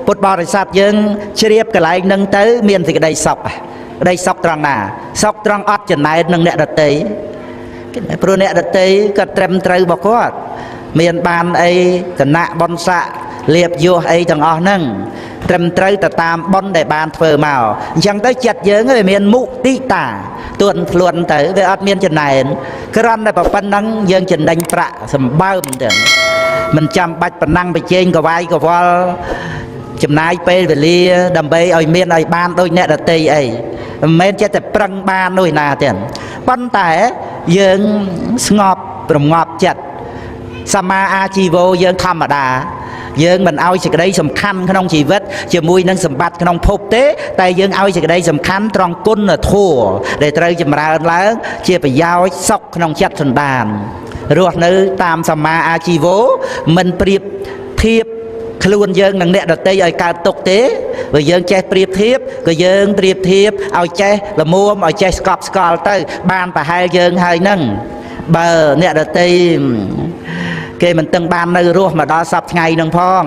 ពុទ្ធបរិស័ទយើងជ្រាបកន្លែងនឹងទៅ មានសេចក្តីសុខ ក្តីសុខត្រង់ណា សុខត្រង់អត់ចំណែននឹងអ្នកដតី ព្រោះអ្នកដតីក៏ត្រឹមត្រូវរបស់គាត់ មានបានអីគណៈបុណ្យស័ក្តិលៀបយោះអីទាំងអស់ហ្នឹង ត្រឹមត្រូវទៅតាមបុណ្យដែលបានធ្វើមក។ អញ្ចឹងទៅចិត្តយើងវាមានមុទិតាទួនភ្លួនទៅ វាអត់មានចំណែន គ្រាន់តែប៉ុណ្្នឹងយើងចំណេញប្រាក់សម្បើមទៅ មិនចាំបាច់ប្រណាំងប្រជែងកវាយកវល់ចំណាយពេលវេលាដើម្បីឲ្យមានឲ្យបានដូចអ្នកដតីអី មិនមែនចិត្តតែប្រឹងបាននោះឯណាទេ ប៉ុន្តែយើងស្ងប់រងាប់ចិត្ត សមាអាជីវោយើងធម្មតា យើងមិនឲ្យសេចក្តីសំខាន់ក្នុងជីវិតជាមួយនឹងសម្បត្តិក្នុងភពទេ តែយើងឲ្យសេចក្តីសំខាន់ត្រង់គុណធម៌ដែលត្រូវចម្រើនឡើងជាប្រយោជន៍សុខក្នុងចិត្តសន្តាន រស់នៅតាមសមាអាជីវោ មិនប្រៀបធៀបខ្លួនយើងនឹងអ្នកដតីឲ្យកើតទុកទេ។ បើយើងចេះប្រៀបធៀប ក៏យើងប្រៀបធៀបឲ្យចេះល្មម ឲ្យចេះស្កប់ស្កល់ទៅ បានប្រហែលយើងហើយហ្នឹង។ បើអ្នកដតីគេមិនទាំងបាននៅរស់មកដល់សពថ្ងៃនឹងផង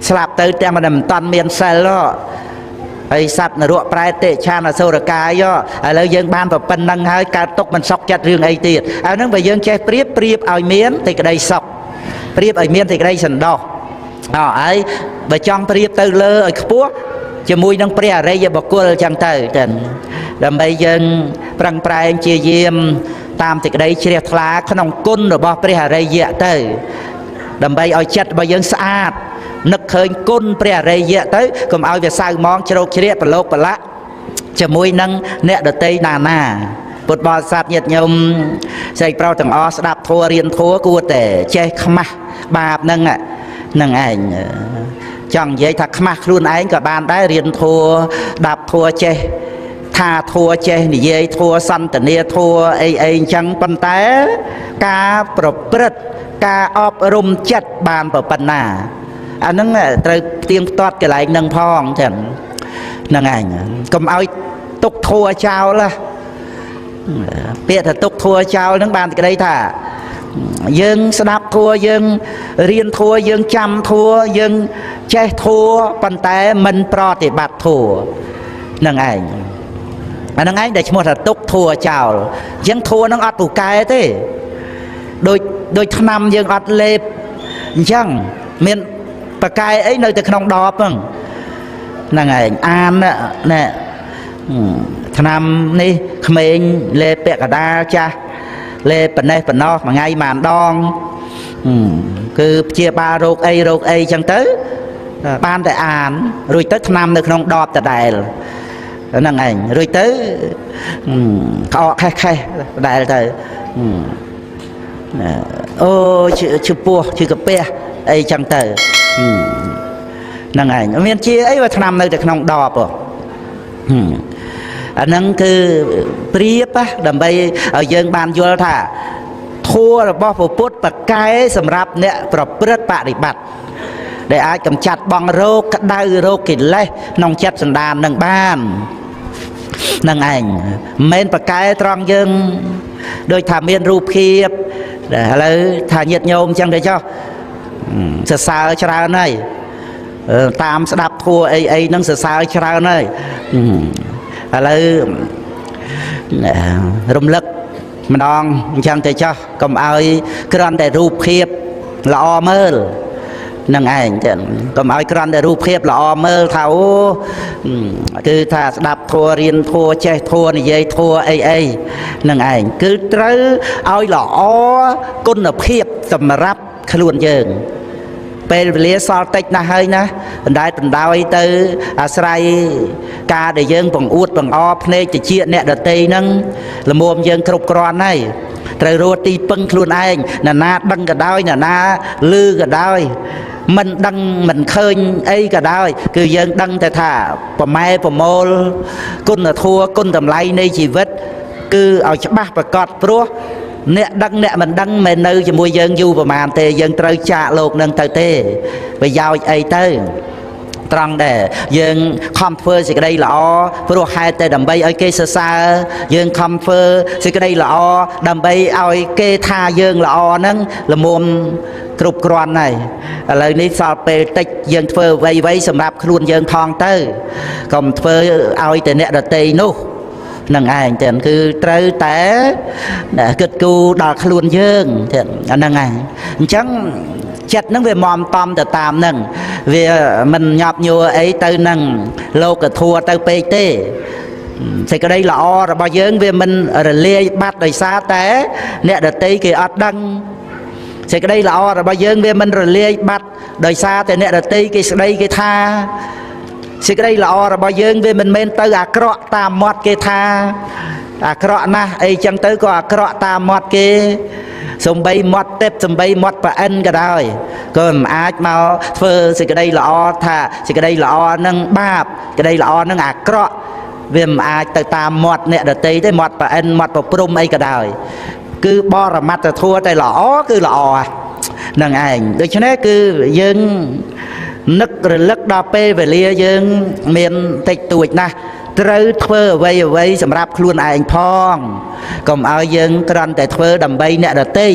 ស្លាប់ទៅទាំងមិនតាន់មានសិលហើយ សត្វនរកប្រែតិឆានអសុរកាយ ឥឡូវយើងបានប្រប៉ុណ្ណឹងហើយ កើតទុកមិនសុខចិត្តរឿងអីទៀតអាហ្នឹង។ បើយើងចេះប្រៀបប្រៀបឲ្យមានសេចក្តីសុខ ប្រៀបឲ្យមានសេចក្តីសន្តោស អហើយបើចង់ប្រៀបទៅលើឲ្យខ្ពស់ជាមួយនឹងព្រះអរិយបុគ្គលអញ្ចឹងទៅចឹង ដើម្បីយើងប្រឹងប្រែងជាយាមតាមសេចក្តីជ្រះថ្លាក្នុងគុណរបស់ព្រះអរិយៈទៅ ដើម្បីឲ្យចិត្តរបស់យើងស្អាត នឹកឃើញគុណព្រះអរិយៈទៅ កុំឲ្យវាសៅមងជ្រោកជ្រៀកប្រឡោកប្រឡាក់ជាមួយនឹងអ្នកដតីណាណា។ ពុទ្ធបរិស័ទញាតិញោមស្រីប្រុសទាំងអស់ ស្ដាប់ធម៌រៀនធម៌ គួរតែចេះខ្មាស់បាបហ្នឹងនឹងឯង ចង់និយាយថាខ្មាស់ខ្លួនឯងក៏បានដែរ។ រៀនធម៌ ដាប់ធម៌ ចេះថាធัว ចេះនិយាយធัว សន្តានាធัวអីអីអញ្ចឹង ប៉ុន្តែការប្រព្រឹត្តការអប់រំចិត្តបានប៉ុណ្ណា អាហ្នឹងត្រូវផ្ទៀងផ្ទាត់កន្លែងហ្នឹងផងចឹងហ្នឹងឯង។ កុំឲ្យទុកធัวចោលណា។ ពាក្យថាទុកធัวចោលហ្នឹង បានសេចក្តីថាយើងស្ដាប់ធัว យើងរៀនធัว យើងចាំធัว យើងចេះធัว ប៉ុន្តែមិនប្រតិបត្តិធัวហ្នឹងឯង អាហ្នឹងឯងដែលឈ្មោះថាទុកធัวចោល។ អញ្ចឹងធัวហ្នឹងអត់ពូកែទេ ដូចថ្នាំយើងអត់លេបអញ្ចឹង មានបកែអីនៅតែក្នុងដបហ្នឹងហ្នឹងឯង។ អានណែ ថ្នាំនេះក្មេងលេបពាក់កដាល ចាស់លេបប៉ុណ្ណេះប៉ុណ្ណោះ មួយថ្ងៃមួយដង គឺព្យាបាលរោគអីរោគអីចឹងទៅ បានតែអាន រួចទៅថ្នាំនៅក្នុងដបដដែលហ្នឹងឯង រួចទៅក្អកខេះខេះដដែលទៅ អូឈឺពោះឈឺកាពះអីចឹងទៅហ្នឹងឯង មានជាអីបើថ្នាំនៅតែក្នុងដប។ អាហ្នឹងគឺប្រៀបដើម្បីឲ្យយើងបានយល់ថា ធัวរបស់ពុទ្ធបកែសម្រាប់អ្នកប្រព្រឹត្តបរិបត្តិ ដែលអាចកម្ចាត់បងរោគក្តៅរោគកិលេសក្នុងចិត្តសន្តាននឹងបាននឹងឯង។ មិនមែនបកែត្រង់យើងដូចថាមានរូបភាព ឥឡូវថាញាតញោមអញ្ចឹងទៅចុះ សរសើរច្រើនហើយ តាមស្ដាប់ធัวអីអីហ្នឹងសរសើរច្រើនហើយ ឥឡូវរំលឹកម្ដងអញ្ចឹងទៅចុះ កុំឲ្យគ្រាន់តែរូបភាពល្អមើលនឹងឯងចឹង កុំឲ្យគ្រាន់តែរូបភាពល្អមើលថាអូគឺថាស្ដាប់ធัว រៀនធัว ចេះធัว និយាយធัวអីអីនឹងឯង គឺត្រូវឲ្យល្អគុណភាពសម្រាប់ខ្លួនយើង។ ពេលវេលាសល់តិចណាស់ហើយណា បណ្ដែតបណ្ដោយទៅអាស្រ័យការដែលយើងបង្អួតបង្អភ្នែកតិចអ្នកដតីហ្នឹង ល្មមយើងគ្រប់គ្រាន់ហើយ ត្រូវរស់ទីពឹងខ្លួនឯង។ ណានាដឹងក៏ដោយ ណានាលឺក៏ដោយ មិនដឹងមិនឃើញអីក៏ដោយ គឺយើងដឹងតែថាប្រម៉ែប្រមូលគុណធម៌គុណតម្លៃនៃជីវិត គឺឲ្យច្បាស់ប្រកប ព្រោះអ្នកដឹងអ្នកមិនដឹងមិននៅជាមួយយើងយូរប្រហែលទេ យើងត្រូវចាកលោកនឹងទៅទេ ប្រយោជន៍អីទៅ។ ត្រង់ដែលយើងខំធ្វើសេចក្តីល្អព្រោះហេតុតែដើម្បីឲ្យគេសរសើរយើងខំធ្វើសេចក្តីល្អដើម្បីឲ្យគេថាយើងល្អហ្នឹងល្មមគ្រប់គ្រាន់ហើយឥឡូវនេះសល់ពេលតិចយើងធ្វើអ្វីៗសម្រាប់ខ្លួនយើងផងទៅកុំធ្វើឲ្យតែអ្នកដទៃនោះនឹងឯងទាំងគឺត្រូវតែគិតគូរដល់ខ្លួនយើងទាំងអាហ្នឹងឯងអញ្ចឹងចិត្តហ្នឹងវាមមតំទៅតាមហ្នឹងវាមិនញាប់ញួរអីទៅនឹងលោកធัวទៅពេកទេសេចក្តីល្អរបស់យើងវាមិនរលាយបាត់ដោយសារតែអ្នកដទៃគេអត់ដឹងសេចក្តីល្អរបស់យើងវាមិនរលាយបាត់ដោយសារតែអ្នកដទៃគេស្ដីគេថាសេចក្តីល្អរបស់យើងវាមិនមែនទៅអាក្រក់តាមមាត់គេថាអាក្រក់ណាស់អីចឹងទៅក៏អាក្រក់តាមមាត់គេសំបីមាត់ទេពសំបីមាត់ប្រអិនក៏ដោយក៏មិនអាចមកធ្វើសេចក្តីល្អថាសេចក្តីល្អនឹងបាបសេចក្តីល្អនឹងអាក្រក់វាមិនអាចទៅតាមមាត់អ្នកដទៃទេមាត់ប្រអិនមាត់ប្រព្រំអីក៏ដោយគឺបរមត្តធម៌តែល្អគឺល្អនឹងឯងដូច្នេះគឺយើងនឹករលឹកដល់ពេលវេលាយើងមានតិចតួចណាស់ត្រូវធ្វើអ្វីអ្វីសម្រាប់ខ្លួនឯងផងកុំឲ្យយើងគ្រាន់តែធ្វើដើម្បីអ្នកដទៃ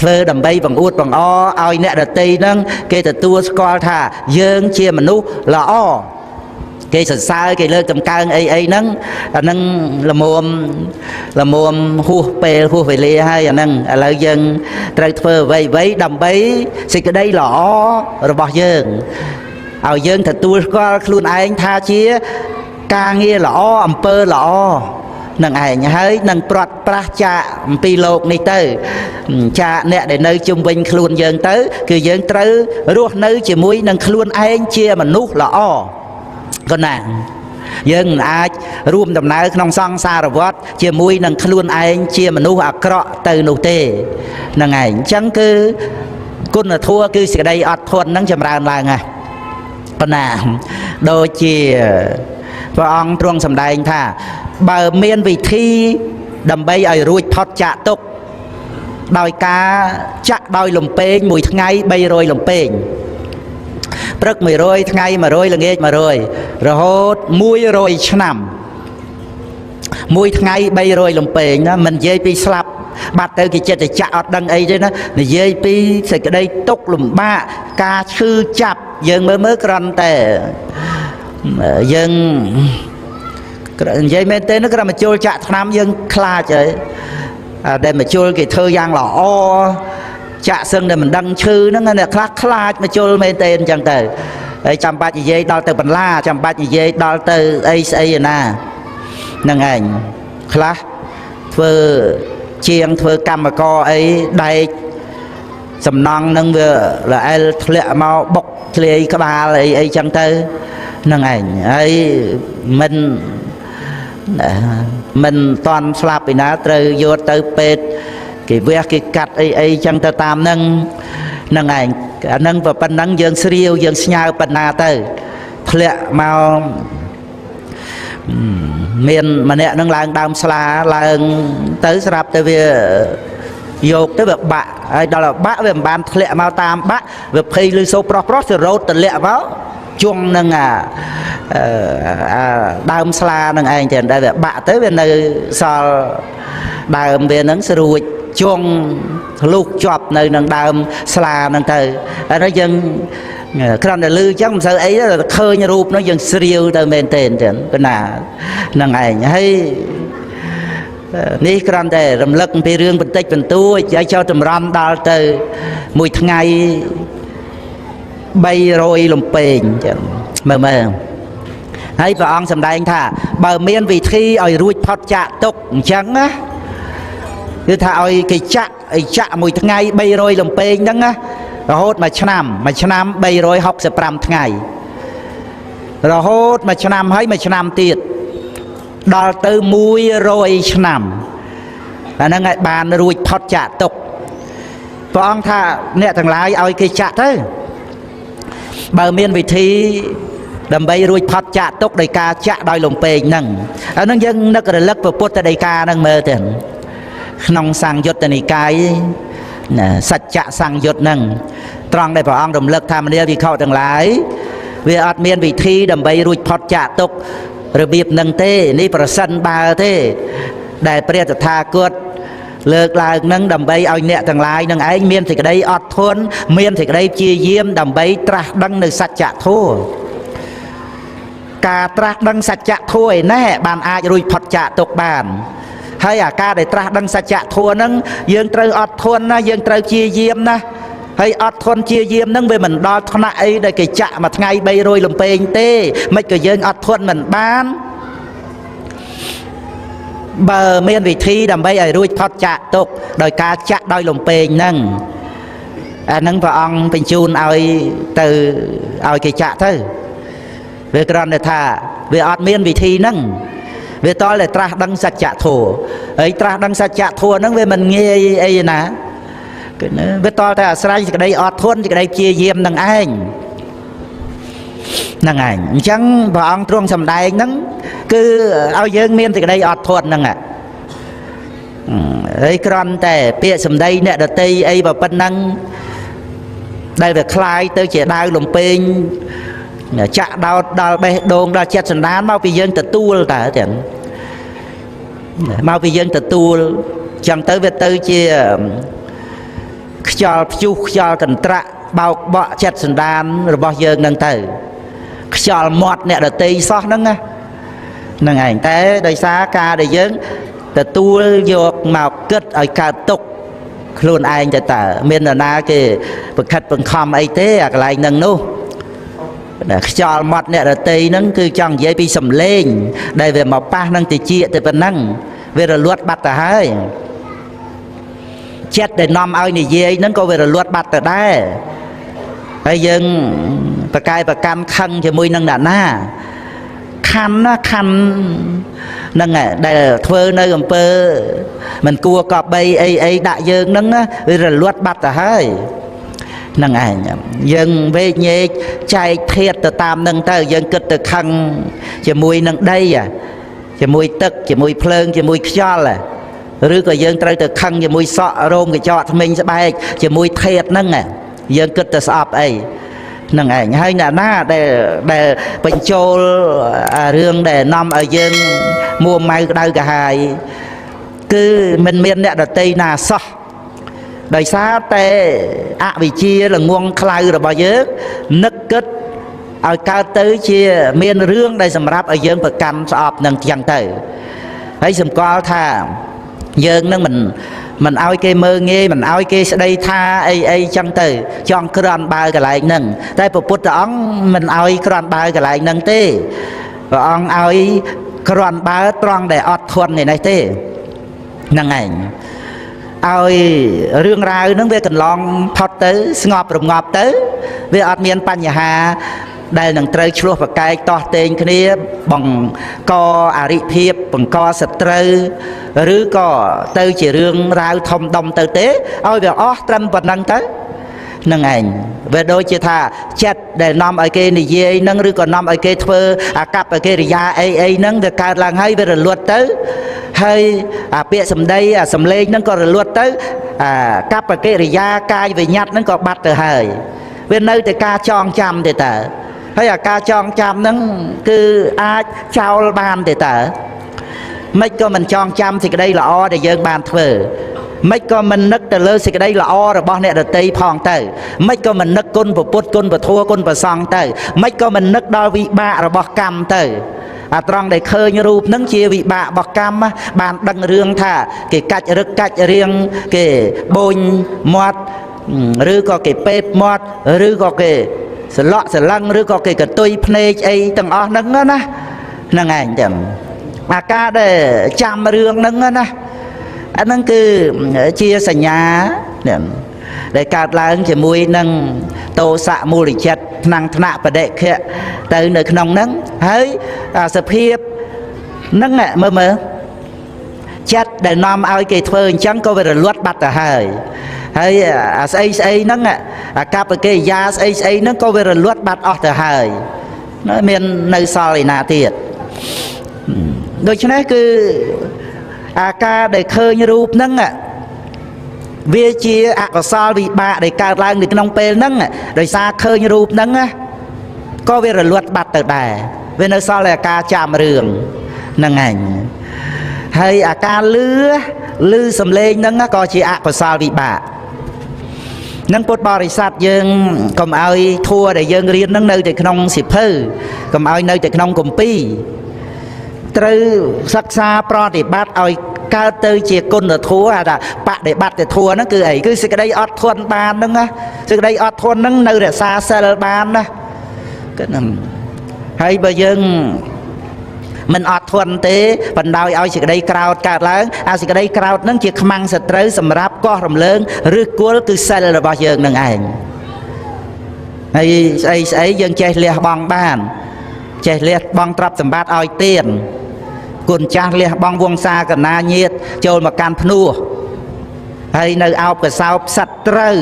ធ្វើដើម្បីបង្អួតបង្អឲ្យអ្នកដទៃហ្នឹងគេទទួលស្គាល់ថាយើងជាមនុស្សល្អគេសរសើរគេលើកតម្កើងអីអីហ្នឹងអាហ្នឹងល្មមល្មមហួសពេលហួសវេលាហើយអាហ្នឹងឥឡូវយើងត្រូវធ្វើអ្វីអ្វីដើម្បីសេចក្តីល្អរបស់យើងឲ្យយើងទទួលស្គាល់ខ្លួនឯងថាជាការងារល្អអំពើល្អនឹងឯងហើយនឹងប្រត់ប្រាស់ចាកអំពីលោកនេះទៅចាកអ្នកដែលនៅជុំវិញខ្លួនយើងទៅគឺយើងត្រូវរស់នៅជាមួយនឹងខ្លួនឯងជាមនុស្សល្អក៏ណាយើងមិនអាចរួមដំណើរក្នុងសង្សារវដ្តជាមួយនឹងខ្លួនឯងជាមនុស្សអាក្រក់ទៅនោះទេនឹងឯងអញ្ចឹងគឺគុណធម៌គឺសេចក្តីអត់ធន់នឹងចម្រើនឡើងណាប៉ុណ្ណាដូចជាព្រះអង្គទ្រង់សម្ដែងថាបើមានវិធីដើម្បីឲ្យរួចផុតចាកទុក្ខដោយការចាក់ដោយលំពេងមួយថ្ងៃ300លំពេងព្រឹក100ថ្ងៃ100ល្ងាច100រហូត100ឆ្នាំមួយថ្ងៃ300លំពេងណាមិននិយាយពីស្លាប់បាត់ទៅគេចិត្តតែចាក់អត់ដឹងអីទេណានិយាយពីសេចក្តីទុក្ខលំបាកការឈឺចាប់យើងមើលមើលគ្រាន់តែយើងនិយាយមែនទេនោះគ្រាន់មកជុលចាក់ថ្នាំយើងខ្លាចហើយដែលមកជុលគេធ្វើយ៉ាងល្អចាក់សឹងតែមិនដឹងឈឺហ្នឹងអ្នកខ្លះខ្លាចមកជុលមែនទេអញ្ចឹងទៅហើយចាំបាច់និយាយដល់ទៅបន្លាចាំបាច់និយាយដល់ទៅអីស្អីណាហ្នឹងឯងខ្លះធ្វើជាងធ្វើកម្មករអីដែកសំណង់នឹងវាល្អិលធ្លាក់មកបុកធ្លាយក្បាលអីអីចឹងទៅហ្នឹងឯងហើយមិនតន់ស្លាប់ពីណាត្រូវយកទៅពេទ្យគេវះគេកាត់អីអីចឹងទៅតាមហ្នឹងហ្នឹងឯងអាហ្នឹងប៉ុណ្ណឹងយើងស្រាវយើងស្ញើប៉ុណ្ណាទៅធ្លាក់មកមានម្នាក់នឹងឡើងដើមស្លាឡើងទៅស្រាប់ទៅវាយកទៅវាបាក់ហើយដល់បាក់វាមិនបានធ្លាក់មកតាមបាក់វាភ័យលឺសូរប្រុសប្រុសទៅរោតទលាក់មកជង់នឹងអាដើមស្លានឹងឯងតែដែលវាបាក់ទៅវានៅសល់ដើមវានឹងស្រួចជង់ធ្លុះជាប់នៅនឹងដើមស្លានឹងទៅហើយយើងគ្រាន់តែលឺអញ្ចឹងមិនសូវអីទេឃើញរូបនោះយើងស្រាវទៅមែនទេអញ្ចឹងប៉ុណ្ណានឹងឯងហើយនេះគ្រាន់តែរំលឹកអំពីរឿងបន្តិចបន្តួចឲ្យចូលតម្រាំដល់ទៅមួយថ្ងៃ300លំពេងអញ្ចឹងមើលមើលហើយព្រះអង្គសម្ដែងថាបើមានវិធីឲ្យរួចផុតចាកទុក្ខអញ្ចឹងណាគឺថាឲ្យគេចាក់ឲ្យចាក់មួយថ្ងៃ300លំពេងហ្នឹងណារហូតមួយឆ្នាំមួយឆ្នាំ365ថ្ងៃរហូតមួយឆ្នាំហើយមួយឆ្នាំទៀតដល់ទៅ100ឆ្នាំអាហ្នឹងឲ្យបានរួចផុតចាកទុក្ខព្រះអង្គថាអ្នកទាំងឡាយឲ្យគេចាក់ទៅបើមានវិធីដើម្បីរួចផុតចាកទុក្ខដោយការចាក់ដោយលំពេងហ្នឹងអាហ្នឹងយើងនឹករលឹកពុទ្ធដីកាហ្នឹងមើលទៅក្នុងសង្យុត្តនិកាយសច្ចៈសង្យុត្តហ្នឹងត្រង់ដែលព្រះអង្គរំលឹកថាមនាលវិខទាំងឡាយ វាអត់មានវិធីដើម្បីរួចផុតចាកទុក្ខរបៀបនឹងទេនេះប្រសិនបើទេដែលព្រះតថាគតលើកឡើងនឹងដើម្បីឲ្យអ្នកទាំងឡាយនឹងឯងមានសេចក្តីអត់ធន់មានសេចក្តីព្យាយាមដើម្បីត្រាស់ដឹងនៅសច្ចធម៌ការត្រាស់ដឹងសច្ចធម៌ឯណេះបានអាចរួចផុតចាកទុក្ខបានហើយអាការដែលត្រាស់ដឹងសច្ចធម៌ហ្នឹងយើងត្រូវអត់ធន់ណាយើងត្រូវព្យាយាមណាហើយអត់ធន់ជាយាមហ្នឹងវាមិនដល់ថ្នាក់អីដែលគេចាក់មួយថ្ងៃ300លំពេងទេមិនក៏យើងអត់ធន់មិនបានបើមានវិធីដើម្បីឲ្យរួចផុតចាកទុក្ខដោយការចាក់ដោយលំពេងហ្នឹងអាហ្នឹងព្រះអង្គបញ្ជូនឲ្យទៅឲ្យគេចាក់ទៅវាគ្រាន់តែថាវាអត់មានវិធីហ្នឹងវាតតែត្រាស់ដឹងសច្ចធម៌ហើយត្រាស់ដឹងសច្ចធម៌ហ្នឹងវាមិនងាយអីណាគឺវាតតែអាស្រ័យសេចក្តីអត់ធន់សេចក្តីព្យាយាមនឹងឯងហ្នឹងឯងអញ្ចឹងព្រះអង្គទ្រង់សម្ដែងហ្នឹងគឺឲ្យយើងមានសេចក្តីអត់ធន់ហ្នឹងហើយគ្រាន់តែពាក្យសម្ដីអ្នកដតីអីប៉ុណ្ណឹងដែលវាคล้ายទៅជាដាវលំពេងចាក់ដោតដល់បេះដូងដល់ចិត្តសន្តានមកពីយើងទទួលតើទាំងមកពីយើងទទួលចឹងទៅវាទៅជាខ្យល់ព្យុះខ្យល់កន្ត្រាក់បោកបក់ចិត្តសន្តានរបស់យើងនឹងទៅខ្យល់មាត់អ្នកដតីសោះហ្នឹងណាហ្នឹងឯងតែដោយសារការដែលយើងទទួលយកមកគិតឲ្យកើតទុក្ខខ្លួនឯងទៅតើមាននរណាគេបង្ខិតបង្ខំអីទេអាកន្លែងហ្នឹងនោះខ្យល់មាត់អ្នកដតីហ្នឹងគឺចង់និយាយពីសំឡេងដែលវាមកប៉ះនឹងតិចទៅប៉ុណ្ណឹងវារលត់បាត់ទៅហើយចិត្តដែលនាំឲ្យនិយាយហ្នឹងក៏វារលត់បាត់ទៅដែរហើយយើងប្រកែប្រកាន់ខឹងជាមួយនឹងអ្នកណាខណ្ឌណាខណ្ឌហ្នឹងដែលធ្វើនៅអំពើមិនគួរកបីអីអីដាក់យើងហ្នឹងវារលត់បាត់ទៅហើយហ្នឹងឯងយើងវេកញែកចែកធាតទៅតាមនឹងទៅយើងគិតទៅខឹងជាមួយនឹងដីជាមួយទឹកជាមួយភ្លើងជាមួយខ្យល់ឬក៏យើងត្រូវទៅខឹងជាមួយសក់រោមកញ្ចក់ថ្មិញស្បែកជាមួយធាតហ្នឹងយើងគិតទៅស្អប់អីហ្នឹងឯងហើយអ្នកណាដែលបញ្ចូលរឿងដែលនាំឲ្យយើងមួម៉ៅក្តៅក្រហាយគឺមិនមានអ្នកដតីណាសោះដោយសារតែអវិជ្ជាល្ងងខ្លៅរបស់យើងនឹកគិតឲ្យកើតទៅជាមានរឿងដែលសម្រាប់ឲ្យយើងប្រកាន់ស្អប់នឹងចឹងទៅហើយសម្គាល់ថាយើងនឹងមិនឲ្យគេមើងងាយមិនឲ្យគេស្ដីថាអីអីចឹងទៅចង់ក្រាន់បើកន្លែងហ្នឹងតែព្រះពុទ្ធអង្គមិនឲ្យក្រាន់បើកន្លែងហ្នឹងទេព្រះអង្គឲ្យក្រាន់បើត្រង់ដែលអត់ធន់នេះទេហ្នឹងឯងឲ្យរឿងរ៉ាវហ្នឹងវាកន្លងផុតទៅស្ងប់រងាប់ទៅវាអត់មានបញ្ហាដែលនឹងត្រូវឆ្លោះប្រកែកតោះតេងគ្នាបង្កអរិភាពបង្កសត្រូវឬក៏ទៅជារឿងរ៉ាវធំដុំទៅទេឲ្យវាអស់ត្រឹមប៉ុណ្ណឹងទៅហ្នឹងឯងវាដូចជាថាចិត្តដែលនាំឲ្យគេនិយាយហ្នឹងឬក៏នាំឲ្យគេធ្វើអាកប្បកិរិយាអីអីហ្នឹងវាកើតឡើងហើយវារលត់ទៅហើយអាពាក្យសម្ដីអាសំឡេងហ្នឹងក៏រលត់ទៅអាកប្បកិរិយាកាយវិញ្ញាតហ្នឹងក៏បាត់ទៅហើយវានៅតែការចងចាំទេតើហើយអាការចងចាំហ្នឹងគឺអាចចោលបានទេតើមិនក៏មិនចងចាំសេចក្តីល្អដែលយើងបានធ្វើមិនក៏មិននឹកទៅលើសេចក្តីល្អរបស់អ្នកដទៃផងទៅមិនក៏មិននឹកគុណពុទ្ធគុណពធគុណព្រះសង្ឃទៅមិនក៏មិននឹកដល់វិបាករបស់កម្មទៅអាត្រង់ដែលឃើញរូបហ្នឹងជាវិបាករបស់កម្មបានដឹងរឿងថាគេកាច់រឹកកាច់រៀងគេបូញមាត់ឬក៏គេពេបមាត់ឬក៏គេសឡក់សឡឹងឬក៏គេកតុយភ្នែកអីទាំងអស់ហ្នឹងណាហ្នឹងឯងចឹងអាការដែលចាំរឿងហ្នឹងណាអាហ្នឹងគឺជាសញ្ញាដែលកើតឡើងជាមួយនឹងតោសៈមូលចិត្តថ្នាំងថ្នាក់បដិខៈទៅនៅក្នុងហ្នឹងហើយសភាពហ្នឹងមើលមើលចិត្តដែលនាំឲ្យគេធ្វើអញ្ចឹងក៏វារលត់បាត់ទៅហើយហើយអាស្អីស្អីហ្នឹងអាកប្បកិរិយាស្អីស្អីហ្នឹងក៏វារលត់បាត់អស់ទៅហើយមាននៅសល់ឯណាទៀតដូច្នេះគឺអាការដែលឃើញរូបហ្នឹងវាជាអកុសលវិបាកដែលកើតឡើងនៅក្នុងពេលហ្នឹងដោយសារឃើញរូបហ្នឹង ក៏វារលត់បាត់ទៅដែរវានៅសល់តែអាការចាំរឿងហ្នឹងឯងហើយអាការលឺសំឡេងហ្នឹងក៏ជាអកុសលវិបាកនឹងពុទ្ធបរិស័ទយើងកុំឲ្យធัวដែលយើងរៀនហ្នឹងនៅតែក្នុងសៀវភៅកុំឲ្យនៅតែក្នុងគម្ពីរត្រូវសិក្សាប្រតិបត្តិឲ្យកើតទៅជាគុណធម៌ហៅថាបដិបត្តិធម៌ហ្នឹងគឺអីគឺសេចក្តីអត់ធន់បានហ្នឹងណាសេចក្តីអត់ធន់ហ្នឹងនៅរក្សាសិលបានណាគឺហ្នឹងហើយបើយើងមិនអត់ធន់ទេបណ្ដោយឲ្យសេចក្តីក្រោធកើតឡើងអាសេចក្តីក្រោធហ្នឹងជាខ្មាំងសត្រូវសម្រាប់កោះរំលើងឬគល់គឺសិលរបស់យើងនឹងឯងហើយស្អីស្អីយើងចេះលះបង់បានចេះលះបង់ទ្រព្យសម្បត្តិឲ្យទានគុណចាស់លះបង់វង្សាកណាញាតចូលមកកាន់ភ្នោះហើយនៅអោបកសោបសត្រូវ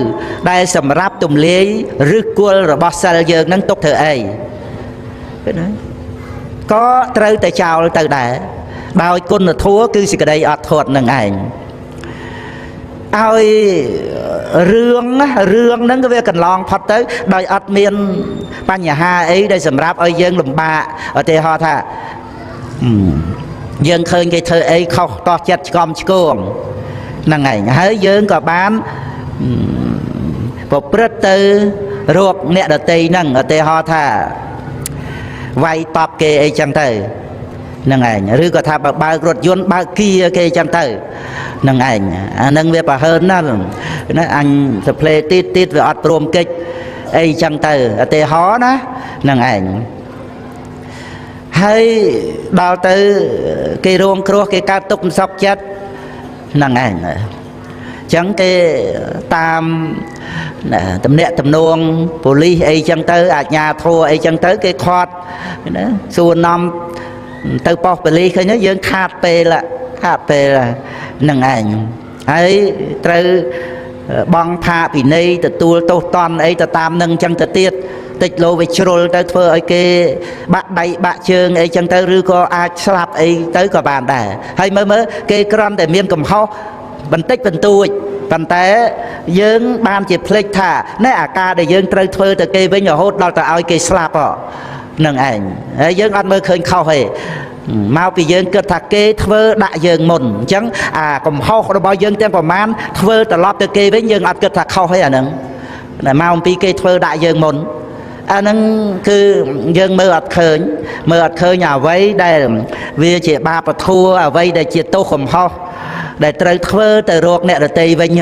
ដែលសម្រាប់ទំលាយឬគល់របស់សិលយើងនឹងទុកធ្វើអីឃើញទេក៏ត្រូវតែចោលទៅដែរដោយគុណធម៌គឺសេចក្តីអត់ធន់នឹងឯងឲ្យរឿងហ្នឹងក៏វាកន្លងផុតទៅដោយអត់មានបញ្ហាអីដែលសម្រាប់ឲ្យយើងលំបាកឧទាហរណ៍ថាយើងឃើញគេធ្វើអីខុសតោះចិត្តឆ្កំឆ្គងហ្នឹងឯងហើយយើងក៏បានប្រព្រឹត្តទៅរកអ្នកដទៃហ្នឹងឧទាហរណ៍ថាវាយតបគេអីចឹងទៅហ្នឹងឯងឬក៏ថាបើបើករថយន្តបើកគៀគេចឹងទៅហ្នឹងឯងអាហ្នឹងវាប្រហើនណាស់ណាអញសផ្លេទៀតទៀតវាអត់ព្រមកិច្ចអីចឹងទៅឧទាហរណ៍ណាហ្នឹងឯងហើយដល់ទៅគេរងគ្រោះគេកើតទុក្ខមិនសុខចិត្តហ្នឹងឯងចឹងគេតាមតំណាក់តំនួងប៉ូលីសអីចឹងទៅអាជ្ញាធរអីចឹងទៅគេខាត់ណាសួរនាំទៅប៉ុស្តិ៍ប៉ូលីសឃើញយើងខាតពេលហ្នឹងឯងហើយត្រូវបង់ផាកពិន័យទទួលទោសទណ្ឌអីទៅតាមនឹងចឹងទៅទៀតតិចលោវាជ្រុលទៅធ្វើឲ្យគេបាក់ដៃបាក់ជើងអីចឹងទៅឬក៏អាចស្លាប់អីទៅក៏បានដែរហើយមើលគេគ្រាន់តែមានកំហុសបន្តិចបន្តួចប៉ុន្តែយើងបានជាភ្លេចថាណែអាការដែលយើងត្រូវធ្វើទៅគេវិញរហូតដល់ទៅឲ្យគេស្លាប់ហ្នឹងឯងហើយយើងអត់មើលឃើញខុសទេមកពីយើងគិតថាគេធ្វើដាក់យើងមុនអញ្ចឹងអាកំហុសរបស់យើងទាំងប្រមាណធ្វើត្រឡប់ទៅគេវិញយើងអត់គិតថាខុសទេអាហ្នឹងតែមកអំពីគេធ្វើដាក់យើងមុនអាហ្នឹងគឺយើងមើលអត់ឃើញអ្វីដែលវាជាបាបធម៌អ្វីដែលជាទោសកំហុសដែលត្រូវធ្វើទៅរកអ្នកដទៃវិញ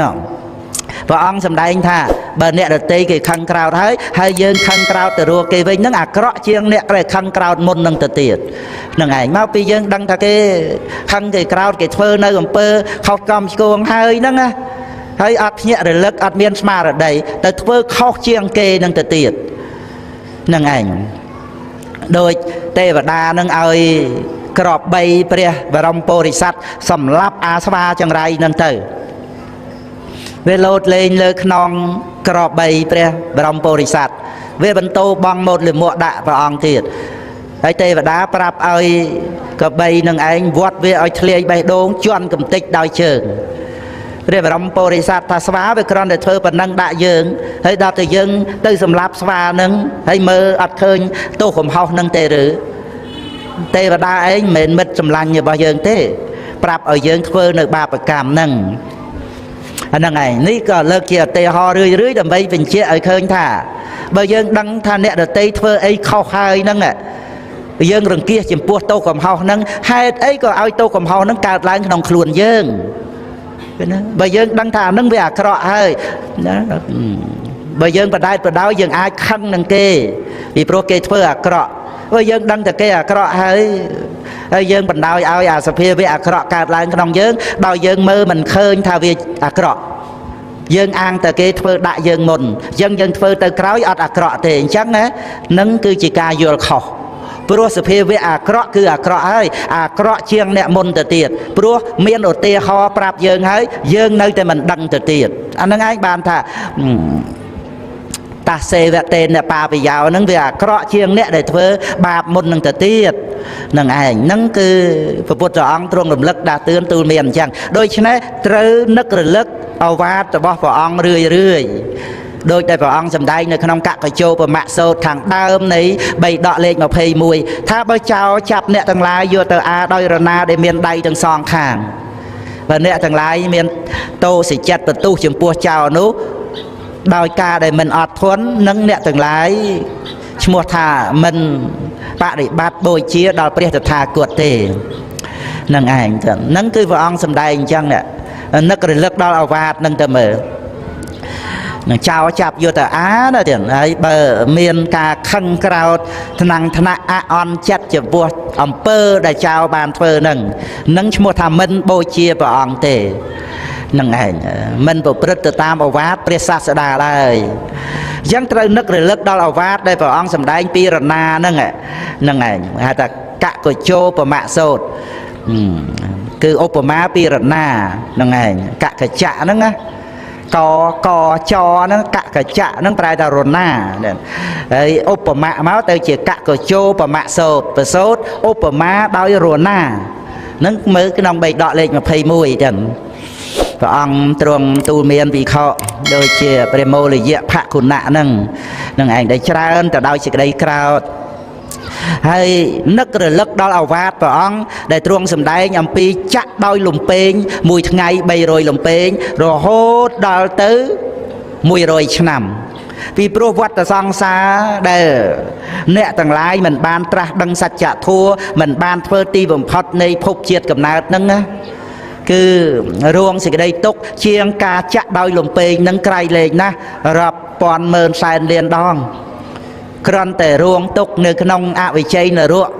ព្រះអង្គសម្ដែងថាបើអ្នកដទៃគេខឹងក្រោធហើយយើងខឹងក្រោធទៅរកគេវិញហ្នឹងអាក្រក់ជាងអ្នកដែលខឹងក្រោធមុននឹងទៅទៀតហ្នឹងឯងមកពីយើងដឹងថាគេខឹងគេក្រោធគេធ្វើនៅអំពើខុសកំឆ្គងហើយហ្នឹងណាហើយអត់ភ្ញាក់រលឹកអត់មានស្មារតីទៅធ្វើខុសជាងគេនឹងទៅទៀតហ្នឹងឯងដោយទេវតានឹងឲ្យក្របបីព្រះបរមពុរិស័ទសម្លាប់អាស្វាចង្រៃនឹងទៅវាលោតលេងលើខ្នងក្របបីព្រះបរមពុរិស័ទវាបន្ទោបងម៉ូតលិមួកដាក់ព្រះអង្គទៀតហើយទេវតាប្រាប់ឲ្យកបីនឹងឯងវត្តវាឲ្យធ្លាយបេះដូងជន់កំតិចដោយជើងព្រះបរមពុរិស័ទថាស្វាវាគ្រាន់តែធ្វើប៉ុណ្ណឹងដាក់យើងហើយដល់តែយើងទៅសម្លាប់ស្វានឹងហើយមើលអត់ឃើញទោសកំហុសនឹងទេឬទេវតាឯងមិនមែនមិត្តសម្លាញ់របស់យើងទេប្រាប់ឲ្យយើងធ្វើនៅបាបកម្មហ្នឹងអាហ្នឹងឯងនេះក៏លើកជាឧទាហរណ៍រឿយៗដើម្បីបញ្ជាក់ឲ្យឃើញថាបើយើងដឹងថាអ្នកដទៃធ្វើអីខុសហើយហ្នឹងយើងរង្គៀសចំពោះទោសកំហុសហ្នឹងហេតុអីក៏ឲ្យទោសកំហុសហ្នឹងកើតឡើងក្នុងខ្លួនយើងណាបើយើងដឹងថាអាហ្នឹងវាអាក្រក់ហើយណាបើយើងបដែតបដោយយើងអាចខឹងនឹងគេពីព្រោះគេធ្វើអាក្រក់បើយើងដឹងតែគេអាក្រក់ហើយហើយយើងបណ្ដោយឲ្យអាសភាវៈអាក្រក់កើតឡើងក្នុងយើងដោយយើងមើលមិនឃើញថាវាអាក្រក់យើងអាងតែគេធ្វើដាក់យើងមុនអញ្ចឹងយើងធ្វើទៅក្រោយអត់អាក្រក់ទេអញ្ចឹងណានឹងគឺជាការយល់ខុសព្រោះសភាវៈអាក្រក់គឺអាក្រក់ហើយអាក្រក់ជាងអ្នកមុនទៅទៀតព្រោះមានឧទាហរណ៍ប្រាប់យើងហើយយើងនៅតែមិនដឹងទៅទៀតអានឹងឯងបានថាតាសេវតេនបាបយោហ្នឹងវាអាក្រក់ជាងអ្នកដែលធ្វើបាបមុននឹងទៅទៀតនឹងឯងហ្នឹងគឺព្រះពុទ្ធអង្គទ្រង់រំលឹកដាស់តឿនទូលមានអញ្ចឹងដូច្នេះត្រូវនឹករលឹកឱវាទរបស់ព្រះអង្គរឿយរឿយ ដោយដែលព្រះអង្គសម្ដែងនៅក្នុងកកជោពមៈសោតខាងដើមនៃបីដកលេខ21ថាបើចោលចាប់អ្នកទាំងឡាយយកទៅអាដោយរណាដែលមានដៃទាំងសងខាងបើអ្នកទាំងឡាយមានតោសចិត្តបន្ទុះចំពោះចោលនោះដោយការដែលមិនអត់ធន់នឹងអ្នកទាំងឡាយឈ្មោះថាមិនបរិបត្តិបូជាដល់ព្រះតថាគតទេនឹងឯងទៅនឹងគឺព្រះអង្គសម្ដែងអញ្ចឹងនឹករលឹកដល់អវាទនឹងទៅមើលនឹងចោលចាប់យកទៅអាណាទៀតហើយបើមានការខឹងក្រោធថ្នាំងថ្នាក់អអន់ចិត្តចំពោះអំពើដែលចោលបានធ្វើនឹងនឹងឈ្មោះថាមិនបូជាព្រះអង្គទេនឹងឯងមិនប្រព្រឹត្តទៅតាមអវាទព្រះសាស្តាឡើយអញ្ចឹងត្រូវនឹករលឹកដល់អវាទដែលព្រះអង្គសម្ដែងពីរណាហ្នឹងហ្នឹងឯងហៅថាកកជោពមៈសោតគឺឧបមាពីរណាហ្នឹងឯងកកចៈហ្នឹងណាកកចហ្នឹងកកចៈហ្នឹងប្រែថារណាហើយឧបមាមកទៅជាកកជោពមៈសោតប្រសោតឧបមាដោយរណាហ្នឹងមើលក្នុងបៃដកលេខ21ចឹងព្រះអង្គទ្រង់ទូលមានវិខដូចជាព្រះមូលយៈភគុណៈហ្នឹងនឹងឯងដែលច្រើនទៅដោយសេចក្តីក្រោធហើយនឹករលឹកដល់អវាទព្រះអង្គដែលទ្រង់សម្ដែងអំពីចាក់ដោយលំពេងមួយថ្ងៃ300លំពេងរហូតដល់ទៅ100ឆ្នាំពីព្រោះវត្តសង្សារដែលអ្នកទាំងឡាយមិនបានត្រាស់ដឹងសច្ចធម៌មិនបានធ្វើទីបំផុតនៃភពជាតិកំណើតហ្នឹងណាគឺរងសេចក្តីទុក្ខជាងការចាក់ដោយលំពេងនឹងក្រៃលែងណាស់រាប់ពាន់ម៉ឺនសែនលានដងគ្រាន់តែរងទុក្ខនៅក្នុងអវិជ័យនរក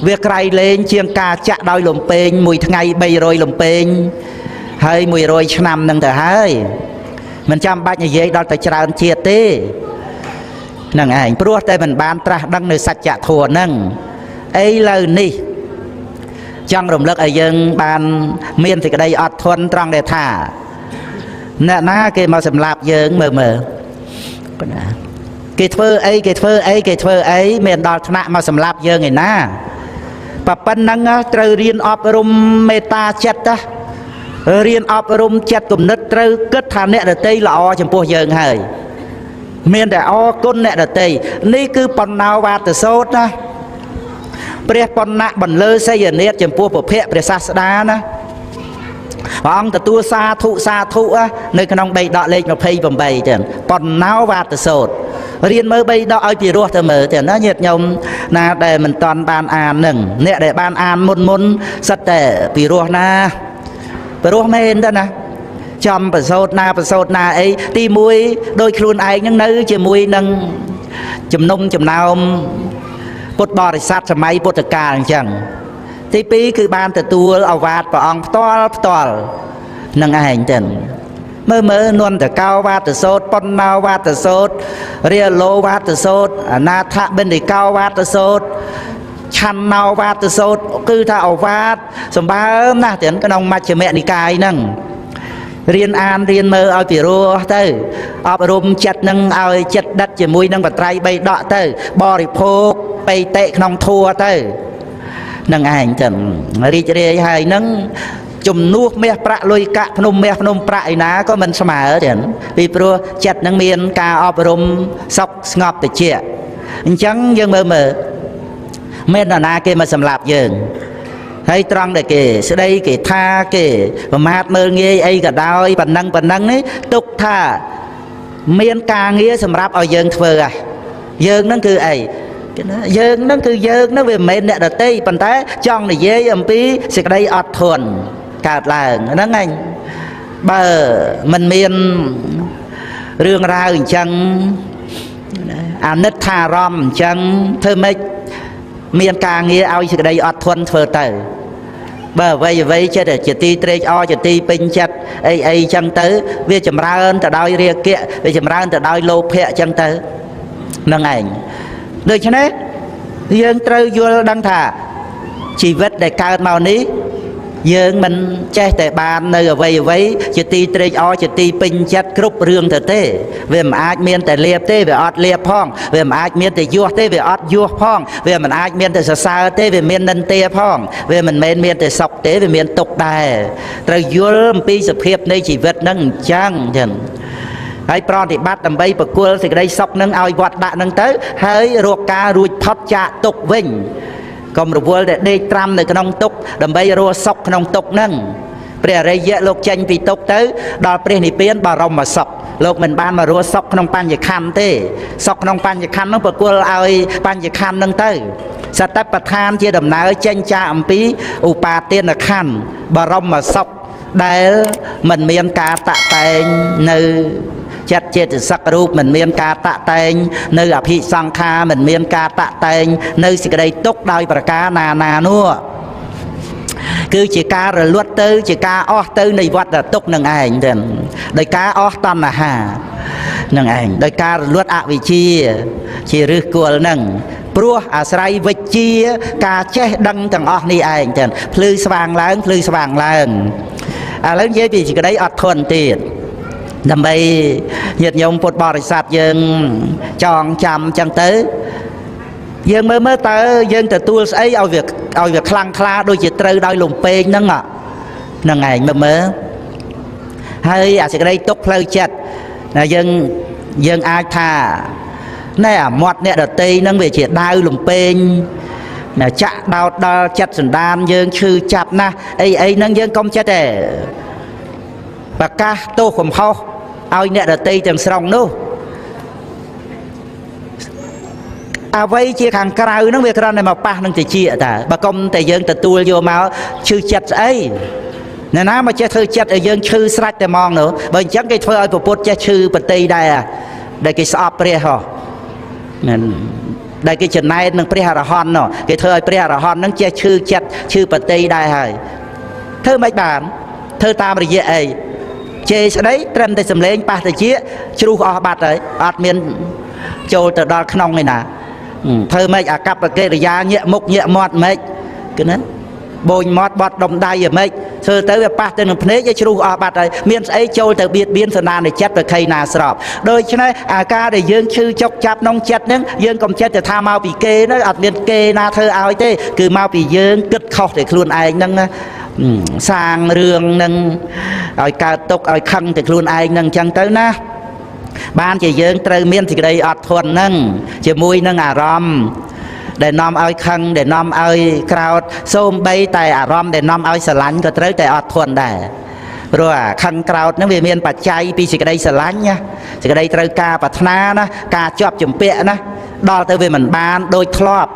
វាក្រៃលែងជាងការចាក់ដោយលំពេងមួយថ្ងៃ300លំពេងហើយ100ឆ្នាំនឹងទៅហើយមិនចាំបាច់និយាយដល់តែច្រើនជាតិទេនឹងឯងព្រោះតែមិនបានត្រាស់ដឹងនៅសច្ចធម៌ហ្នឹងឥឡូវនេះចង់រំលឹកឲ្យយើងបានមានសេចក្តីអត់ធន់ត្រង់ដែលថាអ្នកណាគេមកសម្លាប់យើងមើលមើលណាគេធ្វើអីគេធ្វើអីគេធ្វើអីមានដល់ថ្នាក់មកសម្លាប់យើងឯណាប៉ុណ្ណឹងត្រូវរៀនអប់រំមេត្តាចិត្តណារៀនអប់រំចិត្តគំនិតត្រូវគិតថាអ្នកដទៃល្អចំពោះយើងហើយមានតែអរគុណអ្នកដទៃនេះគឺបណ្ណោវាទសោតណាព្រះបណ្ណៈបន្លឺសីយនាតចំពោះពភៈព្រះសាស្តាណាព្រះអង្គទទួលសាធុសាធុនៅក្នុងបៃដកលេខ28ចឹងបណ្ណោវាទសោតរៀនមើលបៃដកឲ្យពីរោះទៅមើលចឹងណាញាតិញោមណាដែលមិនតាន់បានអាននឹងអ្នកដែលបានអានមុនមុនសិតតែពីរោះណាពីរោះមែនទៅណាចំប្រសូតណាប្រសូតណាអីទី1ដោយខ្លួនឯងនឹងនៅជាមួយនឹងជំនុំចំណោមពុទ្ធបរិស័ទសម័យពុទ្ធកាលអញ្ចឹងទី2គឺបានទទួលអវាទព្រះអង្គផ្ទាល់ផ្ទាល់នឹងឯងទៅមើលមើលនន្តកោវាទសោតបណ្ណោវាទសោតរាលោវាទសោតអនាថបិណ្ឌិកោវាទសោតឆន្នោវាទសោតគឺថាអវាទសម្បើមណាស់ទាំងក្នុងមជ្ឈិមនិកាយហ្នឹងរៀនអានរៀនមើលឲ្យពីរោះទៅអប់រំចិត្តនឹងឲ្យចិត្តដិតជាមួយនឹងបត្រៃបីដកទៅបរិភោគបៃតិក្នុងធัวទៅនឹងឯងចឹងរីករាយហើយនឹងជំនួសមាសប្រាក់លុយកាក់ភ្នំមាសភ្នំប្រាក់ឯណាក៏មិនស្មើទេពីព្រោះចិត្តនឹងមានការអប់រំសុខស្ងប់តិចអញ្ចឹងយើងមើលមើលមាននរណាគេមកសម្លាប់យើងហើយត្រង់ដែលគេស្ដីគេថាគេប្រមាថមើលងាយអីក៏ដោយប៉ុណ្ណឹងប៉ុណ្ណឹងនេះទុកថាមានការងារសម្រាប់ឲ្យយើងធ្វើហ่ะយើងហ្នឹងគឺអីយើងហ្នឹងគឺយើងហ្នឹងវាមិនមែនអ្នកដទៃប៉ុន្តែចង់និយាយអំពីសេចក្តីអត់ធន់កើតឡើងហ្នឹងឯងបើមិនមានរឿងរ៉ាវអញ្ចឹងអានិដ្ឋារម្មណ៍អញ្ចឹងធ្វើម៉េចមានការងារឲ្យសេចក្តីអត់ធន់ធ្វើទៅបើអ្វីអ្វីចិត្តជាទីត្រេកអរជាទីពេញចិត្តអីអីចឹងទៅវាចម្រើនទៅដោយរាគៈវាចម្រើនទៅដោយលោភៈចឹងទៅហ្នឹងឯងដូច្នេះយើងត្រូវយល់ដឹងថាជីវិតដែលកើតមកនេះយើងមិនចេះតែបាននៅអ្វីអ្វីជាទីត្រេកអរជាទីពេញចិត្តគ្រប់រឿងទៅទេវាមិនអាចមានតែលៀបទេវាអត់លៀបផងវាមិនអាចមានតែយោះទេវាអត់យោះផងវាមិនអាចមានតែសរសើរទេវាមាននិន្ទាផងវាមិនមែនមានតែសុខទេវាមានទុក្ខដែរត្រូវយល់អំពីសភាពនៃជីវិតហ្នឹងអញ្ចឹងចឹង ហើយប្រតិបត្តិដើម្បីប្រគល់សេចក្តីសុខនឹងឲ្យវត្តដាក់នឹងទៅហើយរកការរួចផុតចាកទុក្ខវិញកុំរវល់តែដេកត្រាំនៅក្នុងទុក្ខដើម្បីរស់សុខក្នុងទុក្ខហ្នឹងព្រះអរិយៈលោកចេញពីទុក្ខទៅដល់ព្រះនិព្វានបរមសុខលោកមិនបានមករស់សុខក្នុងបញ្ញខណ្ឌទេសុខក្នុងបញ្ញខណ្ឌហ្នឹងប្រគល់ឲ្យបញ្ញខណ្ឌហ្នឹងទៅសតិប្បដ្ឋានជាដំណើរចេញចាកអំពីឧបាទានខណ្ឌបរមសុខដែលមិនមានការតាក់តែងនៅចិត្តចេតសិករូបមិនមានការតាក់តែងនៅអភិសង្ខារមិនមានការតាក់តែងនៅសេចក្តីទុក្ខដោយប្រការណាណានោះគឺជាការរលត់ទៅជាការអស់ទៅនៃវដ្តទុក្ខនឹងឯងទៅដោយការអស់តណ្ហានឹងឯងដោយការរលត់អវិជ្ជាជាឫសគល់នឹងព្រោះអាស្រ័យវិជ្ជាការចេះដឹងទាំងអស់នេះឯងទៅភ្លឺស្វាងឡើងភ្លឺស្វាងឡើងឥឡូវនិយាយពីសេចក្តីអត់ធន់ទៀតដើម្បីញាតិញោមពុទ្ធបរិស័ទយើងចងចាំចឹងទៅយើងមើលមើលតើយើងទទួលស្អីឲ្យវាខ្លាំងក្លាដូចជាត្រូវដោយលំពេងហ្នឹងហ្នឹងឯងមើលមើលហើយអាសេចក្តីទុកផ្លូវចិត្តណាយើងអាចថាណែអាមាត់អ្នកដតីហ្នឹងវាជាដាវលំពេងណាចាក់ដោតដល់ចិត្តសន្តានយើងឈឺចាប់ណាស់អីអីហ្នឹងយើងកុំចិត្តទេប្រកាសទោសកំហុសឲ្យអ្នកដតីទាំងស្រុងនោះអ្វីជាខាងក្រៅហ្នឹងវាគ្រាន់តែមកប៉ះនឹងតិចតាបើកុំតែយើងទទួលយកមកឈឺចិត្តស្អីអ្នកណាមកចេះធ្វើចិត្តឲ្យយើងឈឺស្រេចតែហ្មងនោះបើអញ្ចឹងគេធ្វើឲ្យពុទ្ធចេះឈឺបតីដែរដែលគេស្អប់ព្រះហោះដែលគេចំណែននឹងព្រះអរហន្តនោះគេធ្វើឲ្យព្រះអរហន្តនឹងចេះឈឺចិត្តឈឺបតីដែរហើយធ្វើមិនបានធ្វើតាមរយៈអីជេរស្ដីត្រឹមតែសំឡេងប៉ះតិចជ្រុះអស់បាត់ហើយអត់មានចូលទៅដល់ក្នុងឯណាធ្វើម៉េចអាកប្បកិរិយាញាក់មុខញាក់មាត់ម៉េចគឺណាបូញមាត់បត់ដុំដៃហ្មេចធ្វើទៅវាប៉ះទៅនឹងភ្នែកឲ្យជ្រុះអស់បាត់ហើយមានស្អីចូលទៅបៀតបៀនសន្តានចិត្តប្រខៃណាស្របដូច្នេះអាការដែលយើងឈឺចុកចាប់ក្នុងចិត្តហ្នឹងយើងកុំចិត្តទៅថាមកពីគេហ្នឹងអត់មានគេណាធ្វើឲ្យទេគឺមកពីយើងគិតខុសតែខ្លួនឯងហ្នឹងសាងរឿងហ្នឹងឲ្យកើតទុកឲ្យខឹងតែខ្លួនឯងហ្នឹងអញ្ចឹងទៅណាបានជាយើងត្រូវមានសេចក្តីអត់ធន់ហ្នឹងជាមួយនឹងអារម្មណ៍ដែលនាំឲ្យខឹងដែលនាំឲ្យក្រោធសូម្បីតែអារម្មណ៍ដែលនាំឲ្យស្រឡាញ់ក៏ត្រូវតែអត់ធន់ដែរព្រោះអាខឹងក្រោធហ្នឹងវាមានបច្ច័យពីសេចក្តីស្រឡាញ់ណាសេចក្តីត្រូវការប្រាថ្នាណាការជាប់ជំពាក់ណាដល់ទៅវាមិនបានដូចធ្លាប់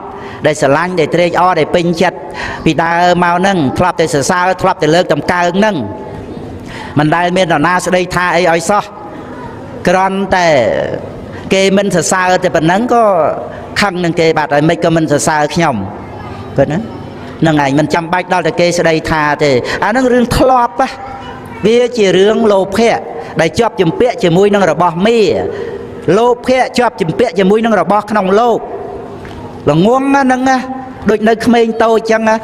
ដែលស្រឡាញ់ដែលត្រេកអរដែលពេញចិត្តពីដើមមកហ្នឹងធ្លាប់តែសរសើរធ្លាប់តែលើកតម្កើងហ្នឹងមិនដែលមាននរណាស្ដីថាអីឲ្យសោះគ្រាន់តែគេមិនសរសើរតែប៉ុណ្ណឹងក៏ខឹងនឹងគេបាត់ហើយមិនក៏មិនសរសើរខ្ញុំគាត់ណាហ្នឹងឯងមិនចាំបាច់ដល់តែគេស្ដីថាទេអាហ្នឹងរឿងធ្លាប់វាជារឿងលោភៈដែលជាប់ជំពាក់ជាមួយនឹងរបស់មេលោភៈជាប់ជំពាក់ជាមួយនឹងរបស់ក្នុងលោកល្ងងហ្នឹងណាដូចនៅក្មេងតូចចឹងណា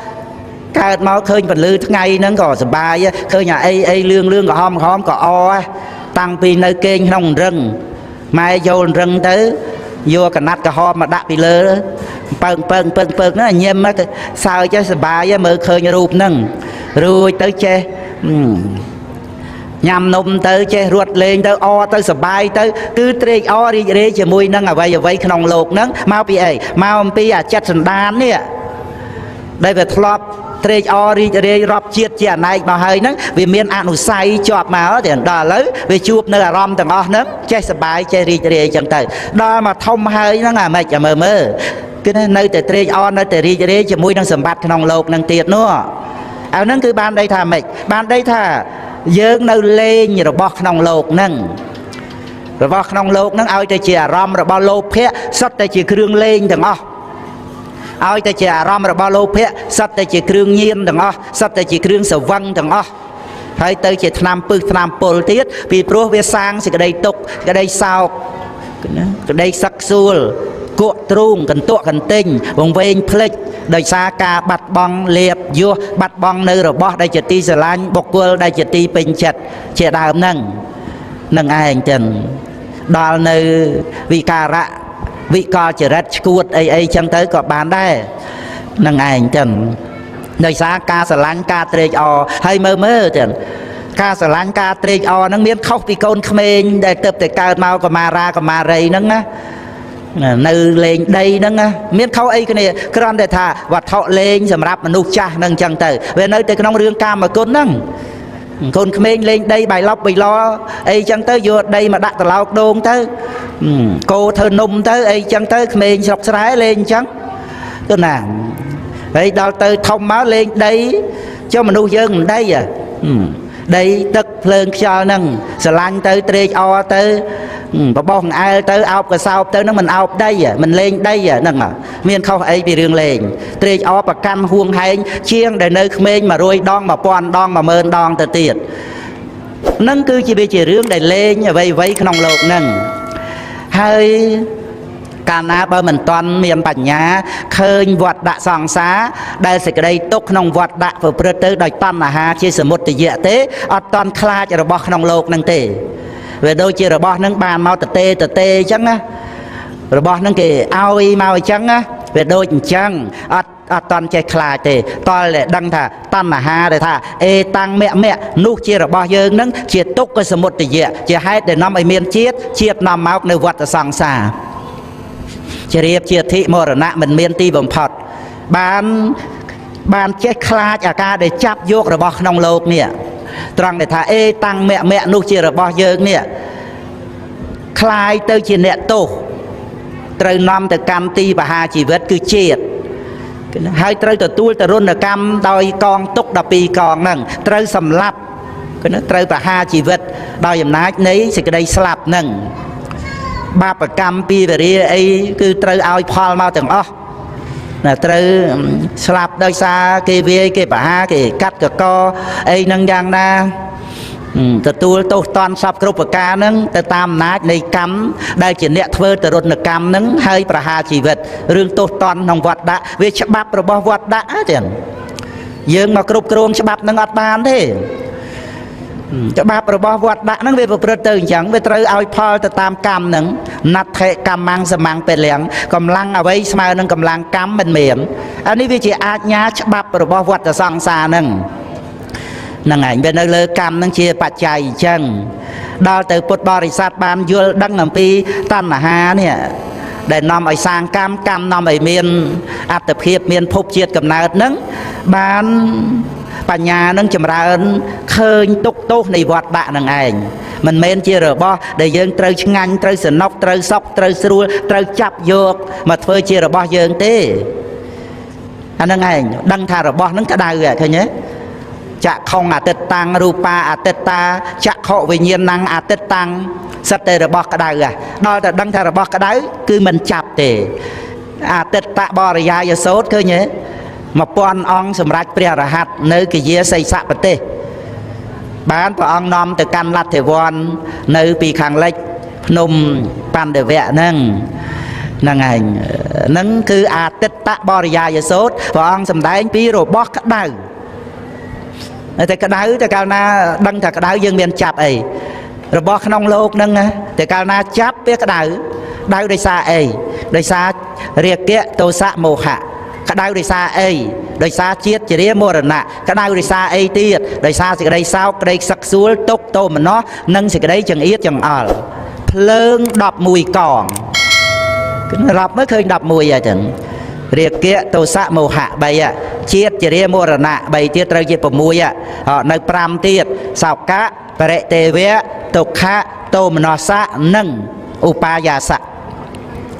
កើតមកឃើញពន្លឺថ្ងៃហ្នឹងក៏សប្បាយឃើញអាអីអីលឿងលឿងក្រហមក្រហមក៏អតាំងពីនៅគេងក្នុងរឹងម៉ែយករឹងទៅយកកណាត់ក្រហមមកដាក់ពីលើពើងពើងពើងពើងហ្នឹងញឹមសើចសប្បាយមើលឃើញរូបហ្នឹងរួចទៅចេះញ៉ាំនំទៅចេះរត់លេងទៅអទៅសប្បាយទៅគឺត្រេកអររីករាយជាមួយនឹងអ្វីអ្វីក្នុងលោកហ្នឹងមកពីអីមកអំពីអាចិត្តសន្តាននេះដែលវាធ្លាប់ត្រេកអររីករាយរាប់ជាតិជាអនេកមកហើយហ្នឹងវាមានអនុស័យជាប់មកទាំងដល់ឥឡូវវាជួបនៅអារម្មណ៍ទាំងអស់ហ្នឹងចេះសប្បាយចេះរីករាយចឹងទៅដល់មកធំហើយហ្នឹងអាម៉េចអាមើលមើលគឺនៅតែត្រេកអរនៅតែរីករាយជាមួយនឹងសម្បត្តិក្នុងលោកហ្នឹងទៀតនោះអាហ្នឹងគឺបានន័យថាម៉េចបានន័យថាយើងនៅលេងរបស់ក្នុងលោកហ្នឹងរបស់ក្នុងលោកហ្នឹងឲ្យតែជាអារម្មណ៍របស់លោភៈសុទ្ធតែជាគ្រឿងលេងទាំងអស់ឲ្យតែជាអារម្មណ៍របស់លោភៈសុទ្ធតែជាគ្រឿងញៀនទាំងអស់សុទ្ធតែជាគ្រឿងស្រវឹងទាំងអស់ហើយទៅជាថ្នាំពឹសថ្នាំពុលទៀតពីព្រោះវាសាងសេចក្តីទុក្ខសេចក្តីសោកសេចក្តីសឹកសួលគក់ទ្រូងកន្ទក់កន្ទិញវង្វេងភ្លេចដោយសារការបាត់បង់លាភយសបាត់បង់នៅរបស់ដែលជាទីស្រឡាញ់បុគ្គលដែលជាទីពេញចិត្តជាដើមហ្នឹងនឹងឯងចឹងដល់នៅវិការៈវិកលចរិតឈួតអីអីចឹងទៅក៏បានដែរនឹងឯងចឹងដោយសារការស្រឡាញ់ការត្រេកអរហើយមើលមើលចឹង ការស្រឡាញ់ការត្រេកអរហ្នឹងមានខុសពីកូនក្មេងដែលទៅតែកើតមកកមារាកមារីហ្នឹងណានៅលេងដីហ្នឹងណាមានខុសអីគ្នាគ្រាន់តែថាវត្ថុលេងសម្រាប់មនុស្សចាស់ហ្នឹងអញ្ចឹងទៅវានៅតែក្នុងរឿងកាមគុណហ្នឹងកូនក្មេងលេងដីបាយឡប់បៃឡអីចឹងទៅយកដីមកដាក់ត្រឡោកដូងទៅគោធ្វើនំទៅអីចឹងទៅក្មេងស្រុកស្រែលេងអញ្ចឹងទៅណាហើយដល់ទៅធំមកលេងដីចុះមនុស្សយើងមិនដីដីទឹកភ្លើងខ្យល់ហ្នឹងស្រឡាញ់ទៅត្រេកអរទៅបបោះអែលទៅអោបកសោបទៅហ្នឹងមិនអោបដីមិនលេងដីហ្នឹងមានខុសអីពីរឿងលេងត្រេកអរប្រកាន់ហួងហែងជាងដែលនៅក្មេង100ដង1000ដង10000ដងទៅទៀតហ្នឹងគឺជាវាជារឿងដែលលេងអ្វីអ្វីក្នុងលោកហ្នឹងហើយកាលណាបើមិនទាន់មានបញ្ញាឃើញវត្តដាក់សង្សារដែលសេចក្តីទុកក្នុងវត្តដាក់ប្រព្រឹត្តទៅដោយតណ្ហាជាសមុទយៈទេអត់ទាន់ខ្លាចរបស់ក្នុងលោកហ្នឹងទេវាដូចជារបស់ហ្នឹងបានមកតទេតទេអញ្ចឹងណារបស់ហ្នឹងគេឲ្យមកអញ្ចឹងណាវាដូចអញ្ចឹងអត់តន់ចេះខ្លាចទេតលតែដឹងថាតណ្ហាដែលថាអេតាំងមៈមៈនោះជារបស់យើងហ្នឹងជាទុក្ខសមុទយៈជាហេតុដែលនាំឲ្យមានជាតិជាតិនាំមកនៅវត្តសង្សារជ្រាបជាធិមរណៈមិនមានទីបំផុតបានចេះខ្លាចអាការដែលចាប់យករបស់ក្នុងលោកនេះត្រង់ដែលថាអេតាំងមៈមៈនោះជារបស់យើងនេះคล้ายទៅជាអ្នកទោសត្រូវនាំទៅកម្មទីបហាជីវិតគឺជាតិហើយត្រូវទទួលទរណកម្មដោយកងទុក12កងហ្នឹងត្រូវសម្លាប់គឺត្រូវបហាជីវិតដោយអំណាចនៃសេចក្តីស្លាប់ហ្នឹងបាបកម្មពីវរាអីគឺត្រូវឲ្យផលមកទាំងអស់ណាត្រូវស្លាប់ដោយសារគេវាយគេបហាគេកាត់កកអីហ្នឹងយ៉ាងណាទទួលទោសតន់សពគ្រប់ប្រការហ្នឹងទៅតាមអំណាចនៃកម្មដែលជាអ្នកធ្វើទរណកម្មហ្នឹងហើយប្រហារជីវិតរឿងទោសតន់ក្នុងវត្តដាក់វាច្បាប់របស់វត្តដាក់ចឹងយើងមកគ្រប់គ្រងច្បាប់ហ្នឹងអត់បានទេច្បាប់របស់វត្តដាក់ហ្នឹងវាប្រព្រឹត្តទៅអញ្ចឹងវាត្រូវឲ្យផលទៅតាមកម្មហ្នឹងណដ្ឋិកម្មំសមំពលំកម្លាំងអ្វីស្មើនឹងកម្លាំងកម្មមិនមានអានេះវាជាអាជ្ញាច្បាប់របស់វត្តសង្សារហ្នឹងហ្នឹងឯងវានៅលើកម្មហ្នឹងជាបច្ច័យអញ្ចឹងដល់ទៅពុទ្ធបរិស័ទបានយល់ដឹងអំពីតណ្ហានេះដែលនាំឲ្យសាងកម្មកម្មនាំឲ្យមានអត្តភាពមានភពជាតិកំណើតហ្នឹងបានបញ្ញានឹងចម្រើនឃើញទុកទោសនៃវត្តដាក់នឹងឯងមិនមែនជារបស់ដែលយើងត្រូវឆ្ងាញ់ត្រូវសនុកត្រូវសុកត្រូវស្រួលត្រូវចាប់យកមកធ្វើជារបស់យើងទេអានឹងឯងដឹងថារបស់នឹងក្តៅឃើញទេចក្ខុងអតិតាំងរូបាអតិតាចក្ខុវិញ្ញាណังអតិតាំងសិតតែរបស់ក្តៅដល់តែដឹងថារបស់ក្តៅគឺមិនចាប់ទេអតិតបរិយាយសោតឃើញទេ1000អង្គសម្រាប់ព្រះរហ័តនៅគយាសីសប្រទេសបានព្រះអង្គនាំទៅកាន់លទ្ធិវ័ននៅពីខាងលិចភ្នំបណ្ឌវៈហ្នឹងហ្នឹងឯងហ្នឹងគឺអតិតបរិយាយសោតព្រះអង្គសម្ដែងពីរបស់ក្តៅតែក្តៅតែកាលណាដឹងថាក្តៅយើងមានចាប់អីរបស់ក្នុងលោកហ្នឹងតែកាលណាចាប់វាក្តៅដៅដោយសារអីដោយសាររាគៈទោសៈមោហៈក្តៅដោយសារអីដោយសារជាតិជារាមរណៈក្តៅដោយសារអីទៀតដោយសារសេចក្តីសោកក្តីសឹកសួលទុក្ខទោមនស្សនិងសេចក្តីចង្អៀតចង្អល់ភ្លើង11កងរាប់មើលឃើញ11ហើយចឹងរាគៈទោសៈមោហៈ3ជាតិជារាមរណៈ3ទៀតត្រូវជា6នៅ5ទៀតសោកៈបរិទេវៈទុក្ខៈទោមនស្សៈនិងឧបាយាសៈ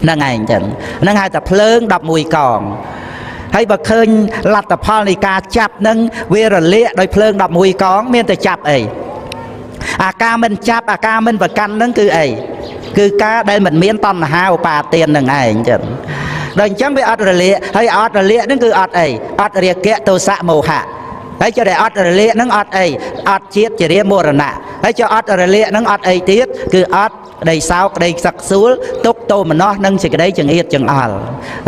ហ្នឹងឯងចឹងហ្នឹងហៅថាភ្លើង11កងហើយបើឃើញលទ្ធផលនៃការចាប់នឹងវារលាកដោយភ្លើង11កងមានតែចាប់អីអាការមិនចាប់អាការមិនប្រកាន់នឹងគឺអីគឺការដែលមិនមានតណ្ហាឧបាទាននឹងឯងចឹងដល់អញ្ចឹងវាអត់រលាកហើយអត់រលាកនឹងគឺអត់អីអត់រាគៈទោសៈមោហៈហើយចុះដែលអត់រលាកនឹងអត់អីអត់ជាតិជារាមរណៈហើយចុះអត់រលាកនឹងអត់អីទៀតគឺអត់ ក្តីសោកក្តីសឹកសួលទុកទោមនស្សនិងសេចក្តីចង្អៀតចង្អល់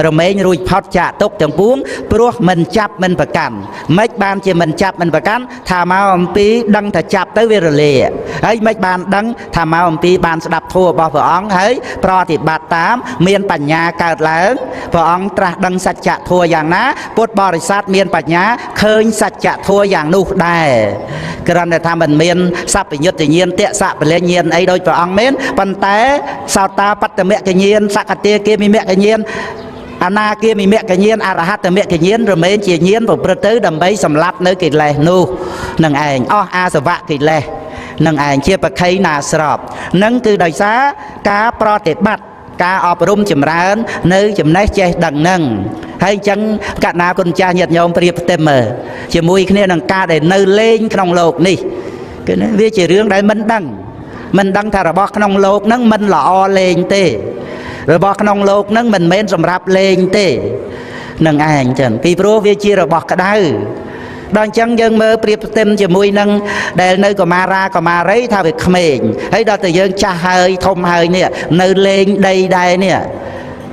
រមែងរួចផុតចាកទុកទាំងពួងព្រោះមិនចាប់មិនប្រកាន់មិនបានជាមិនចាប់មិនប្រកាន់ថាមកអំពីដឹងថាចាប់ទៅវារលាហើយមិនបានដឹងថាមកអំពីបានស្ដាប់ធម៌របស់ព្រះអង្គហើយប្រតិបត្តិតាមមានបញ្ញាកើតឡើងព្រះអង្គត្រាស់ដឹងសច្ចធម៌យ៉ាងណាពុទ្ធបរិស័ទមានបញ្ញាឃើញសច្ចធម៌យ៉ាងនោះដែរគ្រាន់តែថាមិនមានសព្វញ្ញុតញាណតសពលញ្ញាណអីដោយព្រះអង្គមែនប៉ុន្តែសោតាបត្តមគ្គញ្ញាណសកតាគាមិមគ្គញ្ញាណអនាគាមិមគ្គញ្ញាណអរហត្តមគ្គញ្ញាណរមែងជាញាណប្រព្រឹត្តទៅដើម្បីសម្លាប់នៅកិលេសនោះនឹងឯងអស់អាសវៈកិលេសនឹងឯងជាបក្ខីណាស្របនឹងគឺដោយសារការប្រតិបត្តិការអប់រំចម្រើននៅចំណេះចេះដឹងនឹងហើយអញ្ចឹងកណ្ណាគុណចាស់ញាតិញោមប្រៀបផ្ទឹមមើលជាមួយគ្នានឹងការដែលនៅលេងក្នុងលោកនេះគឺវាជារឿងដែលមិនដឹងថារបស់ក្នុងលោកហ្នឹងមិនល្អលេងទេរបស់ក្នុងលោកហ្នឹងមិនមែនសម្រាប់លេងទេនឹងឯងចឹងពីព្រោះវាជារបស់ក្តៅដល់អញ្ចឹងយើងមើលប្រៀបផ្ទឹមជាមួយនឹងដែលនៅកុមារាកុមារីថាវាក្មេងហើយដល់តែយើងចាស់ហើយធំហើយនេះនៅលេងដីដែរនេះ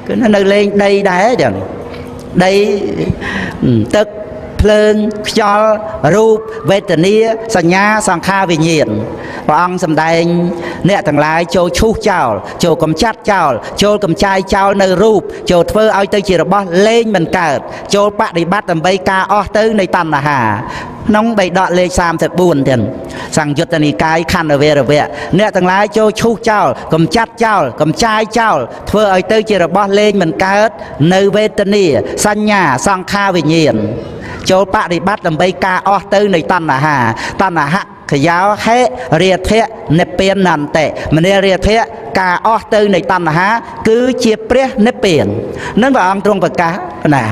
គឺនៅលេងដីដែរចឹងដីទឹកភ្លើងខ្យល់រូបវេទនាសញ្ញាសង្ខារវិញ្ញាណព្រះអង្គសម្ដែងអ្នកទាំងឡាយចូលឈូសចោលចូលកំចាត់ចោលចូលកំចាយចោលនៅរូបចូលធ្វើឲ្យទៅជារបស់លែងមិនកើតចូលបដិបត្តិដើម្បីការអស់ទៅនៃតណ្ហាក្នុងបិដកលេខ34ទៀតសង្យុត្តនិកាយខណ្ឌវេរវៈអ្នកទាំងឡាយចូលឈូសចោលកំចាត់ចោលកំចាយចោលធ្វើឲ្យទៅជារបស់លែងមិនកើតនៅវេទនាសញ្ញាសង្ខារវិញ្ញាណចូលបដិបត្តិដើម្បីការអស់ទៅនៃតណ្ហាតណ្ហខយោហេរាធៈនិព្វាននន្តិមនារាធៈការអស់ទៅនៃតណ្ហាគឺជាព្រះនិព្វាននឹងព្រះអង្គទ្រង់ប្រកាសណា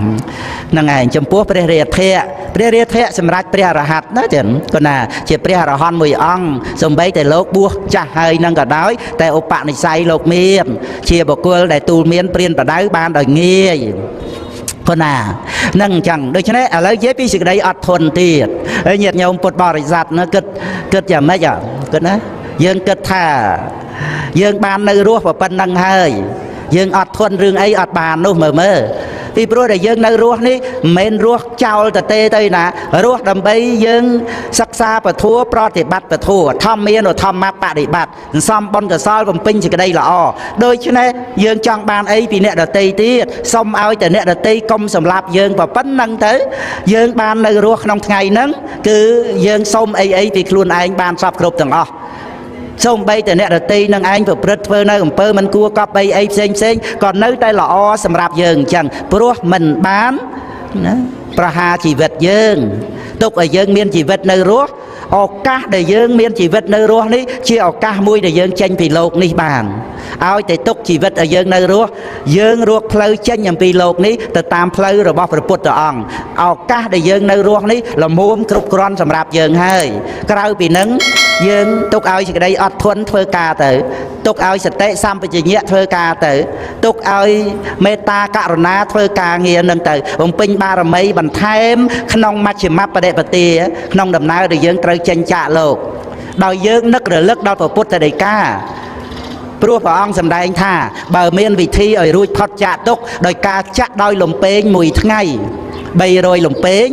ហ្នឹងឯងចំពោះព្រះរាធៈព្រះរាធៈសម្រាប់ព្រះអរហន្តណាចឹងគាត់ណាជាព្រះអរហន្តមួយអង្គសំបីតែលោកបួសចាស់ហើយនឹងក៏ដោយតែឧបនិស្ស័យលោកមានជាបុគ្គលដែលទូលមានព្រានបដៅបានដោយងាយប៉ុណ្ណានឹងអញ្ចឹងដូច្នេះឥឡូវនិយាយពីសេចក្តីអត់ធន់ទៀតហើយញាតិញោមពុទ្ធបរិស័ទនោះគិតយ៉ាងម៉េចគិតណាយើងគិតថាយើងបាននៅរស់ប៉ុណ្ណឹងហើយយើងអត់ធន់រឿងអីអត់បាននោះមើលពីព្រោះដែលយើងនៅរស់នេះមិនមែនរស់ចោលទៅទេទៅណារស់ដើម្បីយើងសិក្សាពធប្រតិបត្តិពធធម្មានុធម្មបដិបត្តិសន្សំបុណ្យកុសលបំពេញសេចក្តីល្អដូច្នេះយើងចង់បានអីពីអ្នកដទៃទៀតសូមឲ្យតែអ្នកដទៃកុំសម្លាប់យើងប៉ុណ្ណឹងទៅយើងបាននៅរស់ក្នុងថ្ងៃហ្នឹងគឺយើងសូមអីពីខ្លួនឯងបានសពគ្រប់ទាំងអស់សូម្បីតែអ្នកដទៃនឹងឯងប្រព្រឹត្តធ្វើនៅអំពើមិនគួរកប់អីផ្សេងផ្សេងក៏នៅតែល្អសម្រាប់យើងអញ្ចឹងព្រោះមិនបានណាប្រហារជីវិតយើងទុកឲ្យយើងមានជីវិតនៅរស់ឱកាសដែលយើងមានជីវិតនៅរស់នេះជាឱកាសមួយដែលយើងចេញពីលោកនេះបានឲ្យតែទុកជីវិតឲ្យយើងនៅរស់យើងរកផ្លូវចេញអំពីលោកនេះទៅតាមផ្លូវរបស់ព្រះពុទ្ធអង្គឱកាសដែលយើងនៅរស់នេះល្មមគ្រប់គ្រាន់សម្រាប់យើងហើយក្រៅពីនឹងយើងទុកឲ្យសេចក្តីអត់ធន់ធ្វើការទៅទុកឲ្យសតិសម្បជញ្ញៈធ្វើការទៅទុកឲ្យមេត្តាករុណាធ្វើការងារនឹងទៅបំពេញបារមីបន្ថែមក្នុងមជ្ឈិមបដិបទាក្នុងដំណើរដែលយើងត្រូវចេញចាកលោកដោយយើងនឹករលឹកដល់ព្រះពុទ្ធដីកាព្រោះព្រះអង្គសម្ដែងថាបើមានវិធីឲ្យរួចផុតចាកទុក្ខដោយការចាក់ដោយលំពេងមួយថ្ងៃ300លំពេង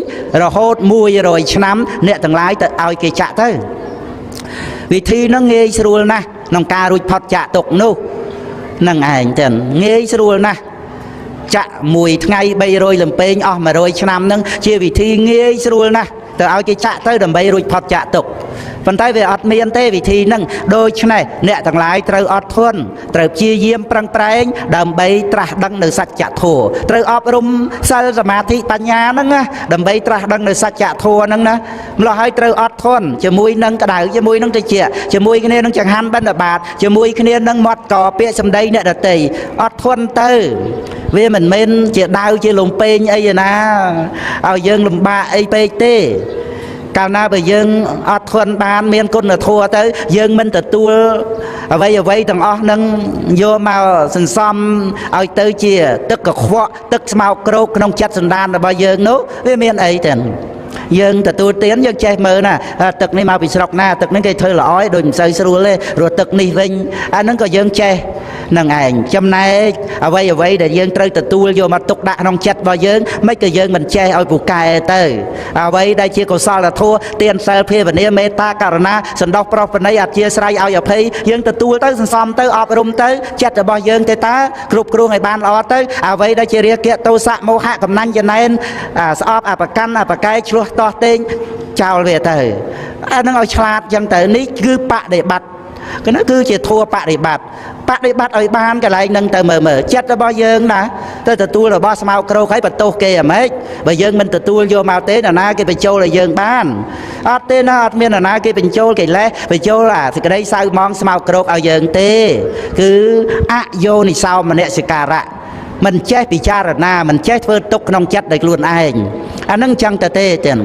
រហូត100ឆ្នាំអ្នកទាំងឡាយទៅឲ្យគេចាក់ទៅវិធីហ្នឹងងាយស្រួលណាស់ក្នុងការរួចផុតចាកទុក្ខនោះនឹងឯងចឹងងាយស្រួលណាស់ចាក់មួយថ្ងៃ300លំពេងអស់100ឆ្នាំហ្នឹងជាវិធីងាយស្រួលណាស់ទៅឲ្យគេចាក់ទៅដើម្បីរួចផុតចាក់ទុក្ខប៉ុន្តែវាអត់មានទេវិធីហ្នឹងដូច្នេះអ្នកទាំងឡាយត្រូវអត់ធន់ត្រូវព្យាយាមប្រឹងប្រែងដើម្បីត្រាស់ដឹងនៅសច្ចធម៌ត្រូវអប់រំសិលសមាធិបញ្ញាហ្នឹងណាដើម្បីត្រាស់ដឹងនៅសច្ចធម៌ហ្នឹងណាម្ល៉េះហើយត្រូវអត់ធន់ជាមួយនឹងក្តៅជាមួយនឹងត្រជាក់ជាមួយគ្នានឹងចង្ហាន់បិណ្ឌបាតជាមួយគ្នានឹងមាត់កពាក្យសម្ដីអ្នកដទៃអត់ធន់ទៅវាមិនមែនជាដាវជាលំពេងអីណាឲ្យយើងលំបាកអីពេកទេកាលណាបើយើងអត់ធន់បានមានគុណធម៌ទៅយើងមិនទទួលអ្វីទាំងអស់នឹងយកមកសន្សំឲ្យទៅជាទឹកកខ្វក់ទឹកស្មោកគ្រោកក្នុងចិត្តសន្តានរបស់យើងនោះវាមានអីទេ យើងទទួលទានយើងចេះមើលណាទឹកនេះមកពីស្រុកណាទឹកនេះគេធ្វើល្អឯងដូចមិនសូវស្រួលទេព្រោះទឹកនេះវិញអាហ្នឹងក៏យើងចេះនឹងឯងចំណែកអ្វីអ្វីដែលយើងត្រូវទទួលយកមកទុកដាក់ក្នុងចិត្តរបស់យើងមិនក៏យើងមិនចេះឲ្យពូកែទៅអ្វីដែលជាកុសលធម៌ទានសិលភាវនាមេត្តាករុណាសន្តោសប្រុសប្រណីអធិស្ឋានឲ្យអភ័យយើងទទួលទៅសន្សំទៅអប់រំទៅចិត្តរបស់យើងទេតើគ្រប់គ្រងឲ្យបានល្អទៅអ្វីដែលជារាគៈទោសៈមោហៈកំណាញ់ចំណែនស្អប់អបកាន់អបកែឆ្លោះតោះតេងចោលវាទៅអានឹងឲ្យឆ្លាតចឹងទៅនេះគឺបដិបត្តិគឺនោះគឺជាធัวបដិបត្តិបដិបត្តិឲ្យបានកន្លែងនឹងទៅមើលមើលចិត្តរបស់យើងណាទៅទទួលរបស់ស្មៅក្រោកហើយបន្ទោសគេអាម៉េចបើយើងមិនទទួលយកមកទេនរណាគេបញ្ចូលឲ្យយើងបានអត់ទេណាអត់មាននរណាគេបញ្ចូលកិលេសបញ្ចូលអាសេចក្តីសៅមងស្មៅក្រោកឲ្យយើងទេគឺអយោនិសោមនសិការៈមិនចេះពិចារណាមិនចេះធ្វើទុកក្នុងចិត្តដោយខ្លួនឯងអានឹងចឹងទៅទេចឹង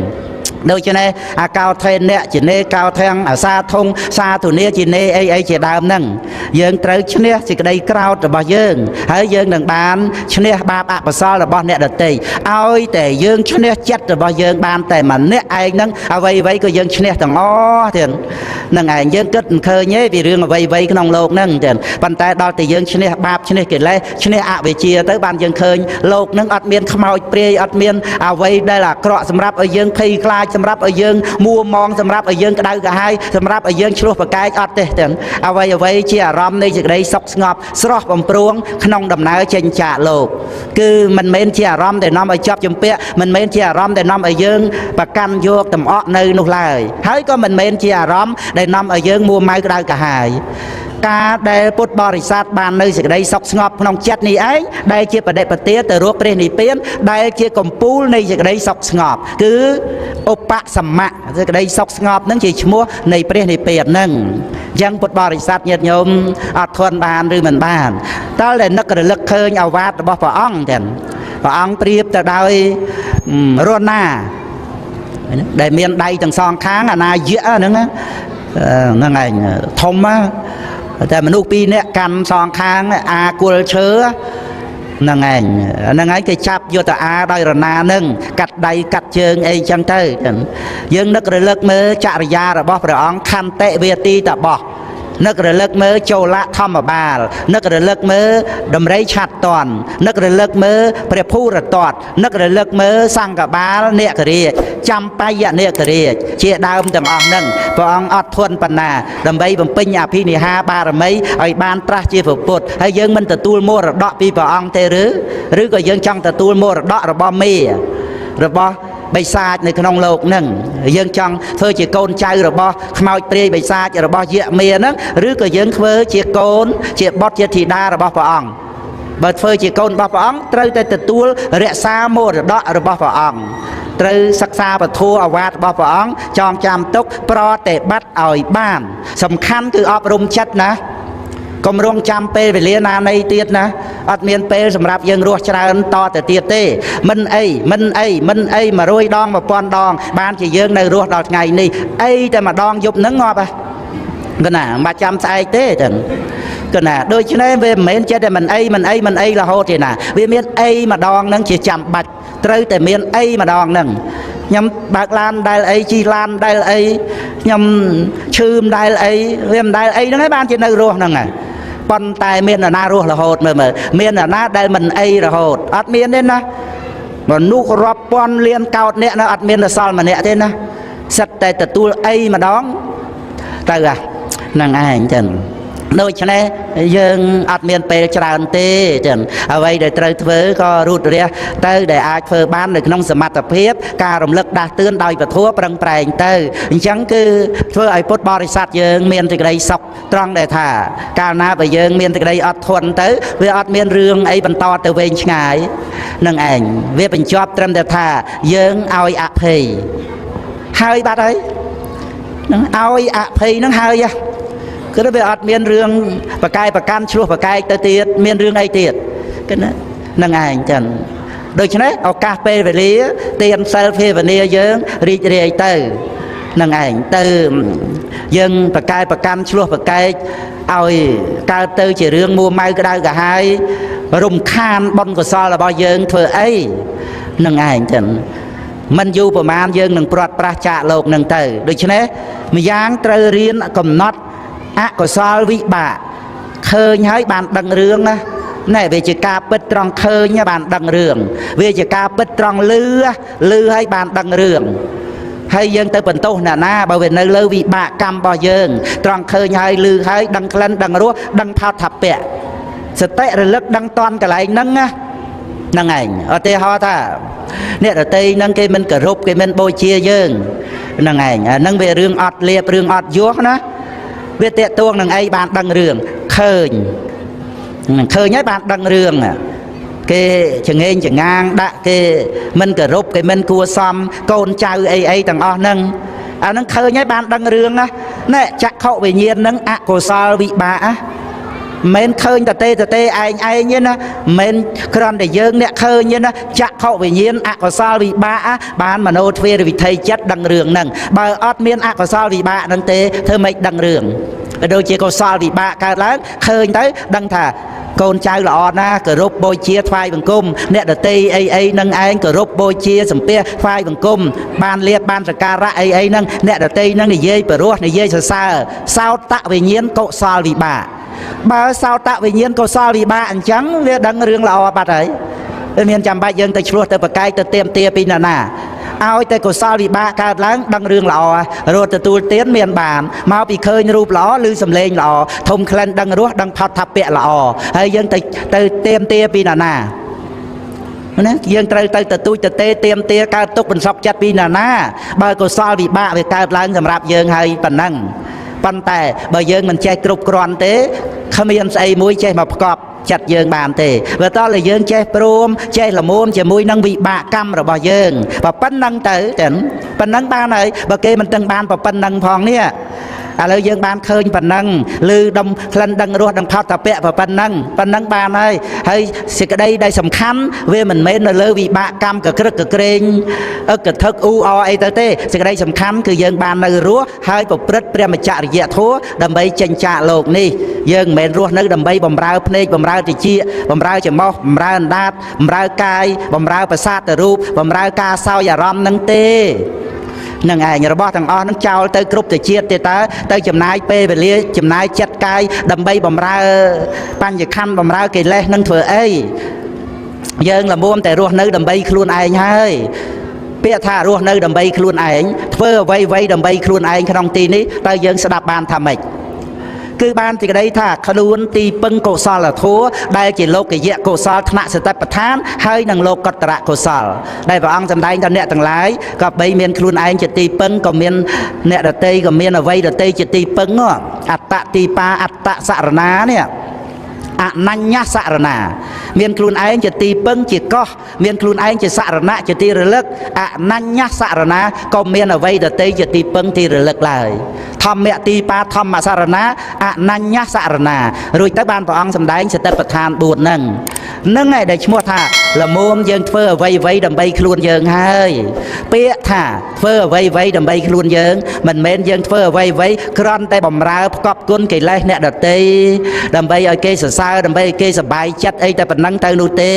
ដូច្នេះអាកោថេនៈជានេកោធាំងអាសាធុងសាធុនាជានេអីអីជាដើមហ្នឹងយើងត្រូវឈ្នះសេចក្តីក្រោធរបស់យើងហើយយើងនឹងបានឈ្នះបាបអកុសលរបស់អ្នកដទៃឲ្យតែយើងឈ្នះចិត្តរបស់យើងបានតែម្នាក់ឯងហ្នឹងអ្វីអ្វីក៏យើងឈ្នះទាំងអស់ទៀតហ្នឹងឯងយើងគិតមិនឃើញទេពីរឿងអ្វីអ្វីក្នុងលោកហ្នឹងទៀតប៉ុន្តែដល់តែយើងឈ្នះបាបឈ្នះកិលេសឈ្នះអវិជ្ជាទៅបានយើងឃើញលោកហ្នឹងអត់មានខ្មោចព្រាយអត់មានអ្វីដែលអាក្រក់សម្រាប់ឲ្យយើងភ័យខ្លាចសម្រាប់ឲ្យយើងមួមងសម្រាប់ឲ្យយើងក្តៅក្រហាយសម្រាប់ឲ្យយើងឆ្លោះប្រកែកអត់ទេទាំងអ្វីអ្វីជាអារម្មណ៍នៃសេចក្តីសុខស្ងប់ស្រស់បំព្រងក្នុងដំណើរចេញចាកលោកគឺមិនមែនជាអារម្មណ៍ដែលនាំឲ្យជាប់ជំពាក់មិនមែនជាអារម្មណ៍ដែលនាំឲ្យយើងប្រកាន់យកតំអក់នៅនោះឡើយហើយក៏មិនមែនជាអារម្មណ៍ដែលនាំឲ្យយើងមួម៉ៅក្តៅក្រហាយការដែលពុទ្ធបរិស័ទបាននៅសេចក្តីសុខស្ងប់ក្នុងចិត្តនេះឯងដែលជាបដិបទាទៅរកព្រះនិព្វានដែលជាកំពូលនៃសេចក្តីសុខស្ងប់គឺឧបសមៈសេចក្តីសុខស្ងប់នឹងជាឈ្មោះនៃព្រះនិព្វាននឹងអញ្ចឹងពុទ្ធបរិស័ទញាតិញោមអត់ធន់បានឬមិនបានតើតែនឹករលឹកឃើញអាវាតរបស់ព្រះអង្គទាំងព្រះអង្គប្រៀបទៅដោយរណាដែលមានដៃទាំងសងខាងអាណាយៈហ្នឹងហ្នឹងឯងធំណាតែមនុស្សពីរនាក់កាន់សងខាងអាគល់ឈើហ្នឹងឯងហ្នឹងឯងគេចាប់យកទៅអាដោយរណានឹងកាត់ដៃកាត់ជើងអីចឹងទៅយើងនឹករលឹកមើលចរិយារបស់ព្រះអង្គខន្តិវាទីតបោះនឹករលឹកមើលចូលៈធម្មបាលនឹករលឹកមើលដំរីឆាត់តន់នឹករលឹកមើលព្រះភូរតតនឹករលឹកមើលសង្ឃបាលនេករាជចំបយនេករាជជាដើមទាំងអស់ហ្នឹងព្រះអង្គអត់ធន់ប៉ុណ្ណាដើម្បីបំពេញអភិនិហាបារមីឲ្យបានត្រាស់ជាព្រះពុទ្ធហើយយើងមិនទទួលមរតកពីព្រះអង្គទេឬក៏យើងចង់ទទួលមរតករបស់មេរបស់បិសាចនៅក្នុងលោកហ្នឹងយើងចង់ធ្វើជាកូនចៅរបស់ខ្មោចព្រាយបិសាចរបស់យៈមាហ្នឹងឬក៏យើងធ្វើជាកូនជាបុត្រជាធីតារបស់ព្រះអង្គបើធ្វើជាកូនរបស់ព្រះអង្គត្រូវតែទទួលរក្សាមរតករបស់ព្រះអង្គត្រូវសិក្សាពធអាវាតរបស់ព្រះអង្គចងចាំទុកប្រតិបត្តិឲ្យបានសំខាន់គឺអប់រំចិត្តណាកុំរងចាំពេលវេលាណានៃទៀតណាអត់មានពេលសម្រាប់យើងរស់ច្រើនតទៅទៀតទេមិនអីមិនអីមិនអី100ដង1000ដងបានជាយើងនៅរស់ដល់ថ្ងៃនេះអីតែម្ដងយប់ហ្នឹងងាប់ហ៎កណាមិនបាច់ចាំស្អែកទេចឹងកណាដូច្នេះវាមិនមែនចិត្តតែមិនអីមិនអីមិនអីរហូតទេណាវាមានអីម្ដងហ្នឹងជាចាំបាច់ត្រូវតែមានអីម្ដងហ្នឹងខ្ញុំបើកឡានដែលអីជិះឡានដែលអីខ្ញុំឈឺមិនដែលអីវាមិនដែលអីហ្នឹងឯងបានជានៅរស់ហ្នឹងហើយប៉ុន្តែមាននរណារស់រហូតមើលមើលមាននរណាដែលមិនអីរហូតអត់មានទេណាមនុស្សរាប់ពាន់លានកោតអ្នកនៅអត់មានសល់ម្នាក់ទេណាសិតតែទទួលអីម្ដងទៅហ្នឹងឯងចឹងដូច្នេះយើងអត់មានពេលច្រើនទេចឹងអ្វីដែលត្រូវធ្វើក៏រូតរះទៅដែលអាចធ្វើបាននៅក្នុងសមត្ថភាពការរំលឹកដាស់តឿនដោយពធប្រឹងប្រែងទៅអញ្ចឹងគឺធ្វើឲ្យពុទ្ធបរិស័ទយើងមានសេចក្តីសុខត្រង់ដែលថាកាលណាបើយើងមានសេចក្តីអត់ធន់ទៅវាអត់មានរឿងអីបន្តទៅវែងឆ្ងាយនឹងឯងវាបញ្ចប់ត្រឹមតែថាយើងឲ្យអភ័យហើយបាត់ហើយនឹងឲ្យអភ័យនឹងហើយគឺវាអត់មានរឿងប្រកែកប្រកាន់ឆ្លោះប្រកែកទៅទៀតមានរឿងអីទៀតគឺណានឹងឯងចឹងដូច្នេះឱកាសពេលវេលាទានសិលភាវនាយើងរីករាយទៅនឹងឯងទៅយើងប្រកែកប្រកាន់ឆ្លោះប្រកែកឲ្យកើតទៅជារឿងមួម៉ៅក្តៅក្រហាយរំខានបុណ្យកុសលរបស់យើងធ្វើអីនឹងឯងចឹង មិនយូរប្រមាណយើងនឹងព្រាត់ប្រាសចាកលោកនឹងទៅដូច្នេះម្យ៉ាងត្រូវរៀនកំណត់អកុសលវិបាកឃើញហើយបានដឹងរឿងណាណែវាជាការពិតត្រង់ឃើញបានដឹងរឿងវាជាការពិតត្រង់លឺលឺហើយបានដឹងរឿងហើយយើងទៅបន្ទោសអ្នកណាបើវានៅលើវិបាកកម្មរបស់យើងត្រង់ឃើញហើយលឺហើយដឹងក្លិនដឹងរសដឹងផោតថពៈសតិរលឹកដឹងតន់កន្លែងហ្នឹងណាហ្នឹងឯងឧទាហរណ៍ថាអ្នកដតីហ្នឹងគេមិនគោរពគេមិនបូជាយើងហ្នឹងឯងអាហ្នឹងវារឿងអត់លៀបរឿងអត់យោះណាវាតេតួងនឹងអីបានដឹងរឿងឃើញឃើញហើយបានដឹងរឿងគេចងេងចងាងដាក់គេមិនគោរពគេមិនគួសមកូនចៅអីអីទាំងអស់ហ្នឹងអាហ្នឹងឃើញហើយបានដឹងរឿងណាណែចក្ខុវិញ្ញាណហ្នឹងអកុសលវិបាកមិនឃើញតទេតទេឯងឯងទេណាមិនគ្រាន់តែយើងអ្នកឃើញទេណាចក្ខុវិញ្ញាណអកុសលវិបាកបានមโนទ្វេរវិថីចិត្តដឹងរឿងហ្នឹងបើអត់មានអកុសលវិបាកហ្នឹងទេធ្វើម៉េចដឹងរឿងដូចជាកុសលវិបាកកើតឡើងឃើញទៅដឹងថាកូនចៅល្អណាស់គោរពបូជាថ្វាយបង្គំអ្នកដតីអីអីនឹងឯងគោរពបូជាសំពះថ្វាយបង្គំបានលៀបបានសក្ការៈអីអីហ្នឹងអ្នកដតីហ្នឹងនិយាយព្រោះនិយាយសរសើរសោតវិញ្ញាណកុសលវិបាកបើសោតវិញ្ញាណកុសលវិបាកអញ្ចឹងវាដឹងរឿងល្អបាត់ហើយវាមានចាំបាច់យើងទៅឆ្លោះទៅប្រកែកទៅទៀមទាពីណាណាឲ្យតែកុសលវិបាកកើតឡើងដឹងរឿងល្អរត់ទទួលទានមានបានមកពីឃើញរូបល្អឬសម្លេងល្អធំក្លិនដឹងរសដឹងផតថពៈល្អហើយយើងទៅទៅទៀមទាពីណាណាណាយើងត្រូវទៅទទូចទៅទេទៀមទាកើតទុកបន្សុកចិត្តពីណាណាបើកុសលវិបាកវាកើតឡើងសម្រាប់យើងហើយប៉ុណ្ណឹងប៉ុន្តែបើយើងមិនចេះគ្រប់គ្រាន់ទេគ្មានស្អីមួយចេះមកផ្កប់ចិត្តយើងបានទេបើតើយើងចេះព្រមចេះល្មមជាមួយនឹងវិបាកកម្មរបស់យើងប៉ុណ្ណឹងទៅចឹងប៉ុណ្ណឹងបានហើយបើគេមិនទាំងបានប៉ុណ្ណឹងផងនេះឥឡូវយើងបានឃើញប៉ុណ្ណឹងឬដុំក្លិនដឹងរសដឹងផតតពៈប៉ុណ្ណឹងប៉ុណ្ណឹងបានហើយហើយសេចក្តីដែលសំខាន់វាមិនមែននៅលើវិបាកកម្មកក្រឹកកក្រែងអឹកកថឹកអ៊ូអអីទៅទេសេចក្តីសំខាន់គឺយើងបាននៅរស់ហើយប្រព្រឹត្តព្រះមច្ចរិយធម៌ដើម្បីចេញចាកលោកនេះយើងមិនមែនរស់នៅដើម្បីបំរើភ្នែកបំរើតិចបំរើច្រមុះបំរើអណ្ដាតបំរើកាយបំរើប្រសាទរូបបំរើការសោយអារម្មណ៍នឹងទេនឹងឯងរបស់ទាំងអស់នឹងចោលទៅគ្រប់ទៅជាតិទេតើទៅចំណាយពេលវេលាចំណាយចិត្តកាយដើម្បីបំរើបញ្ញខណ្ឌបំរើកិលេសនឹងធ្វើអីយើងល្មមតែរស់នៅដើម្បីខ្លួនឯងហើយពាក្យថារស់នៅដើម្បីខ្លួនឯងធ្វើអ្វីអ្វីដើម្បីខ្លួនឯងក្នុងទីនេះតើយើងស្ដាប់បានថាម៉េចគឺបានសេចក្តីថាខ្លួនទីពឹងកុសលធម៌ដែលជាលោកយៈកុសលថ្នាក់សតិប្បដ្ឋានហើយនឹងលោកតរៈកុសលដែលព្រះអង្គសម្ដែងថាអ្នកទាំងឡាយក៏បីមានខ្លួនឯងជាទីពឹងក៏មានអ្នកដទៃក៏មានអ្វីដទៃជាទីពឹងអត្តទីបាអត្តសរណានេះអនញ្ញសរណាមានខ្លួនឯងជាទីពឹងជាកោះមានខ្លួនឯងជាសរណៈជាទីរលឹកអនញ្ញសរណាក៏មានអ្វីដទៃជាទីពឹងទីរលឹកឡើយធម្មទីបាធម្មសរណាអនញ្ញសរណារួចទៅបានព្រះអង្គសម្ដែងសតិប្បដ្ឋាន4ហ្នឹងហ្នឹងឯងដែលឈ្មោះថាល្មមយើងធ្វើអ្វីអ្វីដើម្បីខ្លួនយើងហើយពាក្យថាធ្វើអ្វីអ្វីដើម្បីខ្លួនយើងមិនមែនយើងធ្វើអ្វីអ្វីគ្រាន់តែបំរើផ្កប់គុណកិលេសអ្នកដទៃដើម្បីឲ្យគេសរសើរដើម្បីឲ្យគេសប្បាយចិត្តអីតែប៉ុណ្ណឹងទៅនោះទេ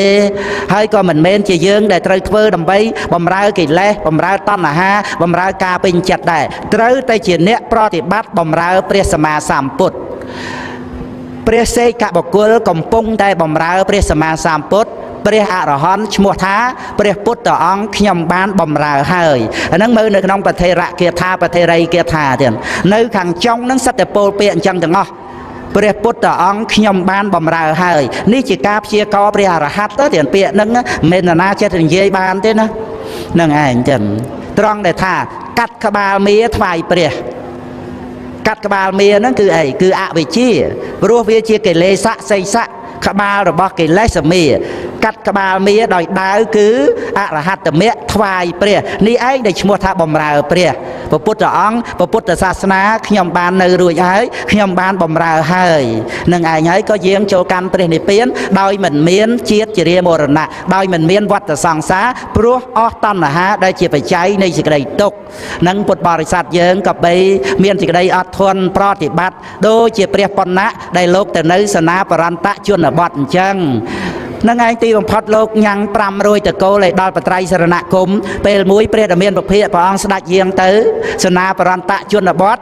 ហើយក៏មិនមែនជាយើងដែលត្រូវធ្វើដើម្បីបំរើកិលេសបំរើតណ្ហាបំរើការពេញចិត្តដែរត្រូវតែជាអ្នកប្រតិបត្តិបំរើព្រះសម្មាសម្ពុទ្ធព្រះសេកបុគ្គលកំពុងតែបំរើព្រះសម្មាសម្ពុទ្ធព្រះអរហន្តឈ្មោះថាព្រះពុទ្ធអង្គខ្ញុំបានបំរើហើយអាហ្នឹងមើលនៅក្នុងប្រធេរគាថាប្រធេរីគាថាទៀតនៅខាងចុងហ្នឹងសិតតែពោលពាក្យអញ្ចឹងទាំងអស់ព្រះពុទ្ធអង្គខ្ញុំបានបំរើហើយនេះជាការព្យាករព្រះអរហន្តទៅទៀតពាក្យហ្នឹងមិនមែនណាចេះនិយាយបានទេណាហ្នឹងឯងចឹងត្រង់ដែលថាកាត់ក្បាលមាថ្វាយព្រះកាត់ក្បាលមាហ្នឹងគឺអីគឺអវិជ្ជាព្រោះវាជាកិលេសសីសៈក្បាលរបស់កិលេសមាកាត់ក្បាលមាដោយដាវគឺអរហត្តមគ្គថ្វាយព្រះនេះឯងដែលឈ្មោះថាបំរើព្រះព្រះពុទ្ធអង្គព្រះពុទ្ធសាសនាខ្ញុំបាននៅរួចហើយខ្ញុំបានបំរើហើយនឹងឯងហើយក៏យាងចូលកាន់ព្រះនិព្វានដោយមិនមានជាតិជាមរណៈដោយមិនមានវដ្តសង្សារព្រោះអស់តណ្ហាដែលជាបច្ច័យនៃសេចក្តីទុក្ខនឹងពុទ្ធបរិស័ទយើងក៏បីមានសេចក្តីអត់ធន់ប្រតិបត្តិដូចជាព្រះបណ្ណៈដែលលោកទៅនៅសេនាបរន្តជនបទអញ្ចឹង នឹងឯងទីបំផុតលោកញ៉ាំង500តកូលឲ្យដល់បត្រៃសរណគមពេលមួយព្រះដ៏មានពភាកព្រះអង្គស្ដេចយាងទៅសេនាបរន្តជនបទ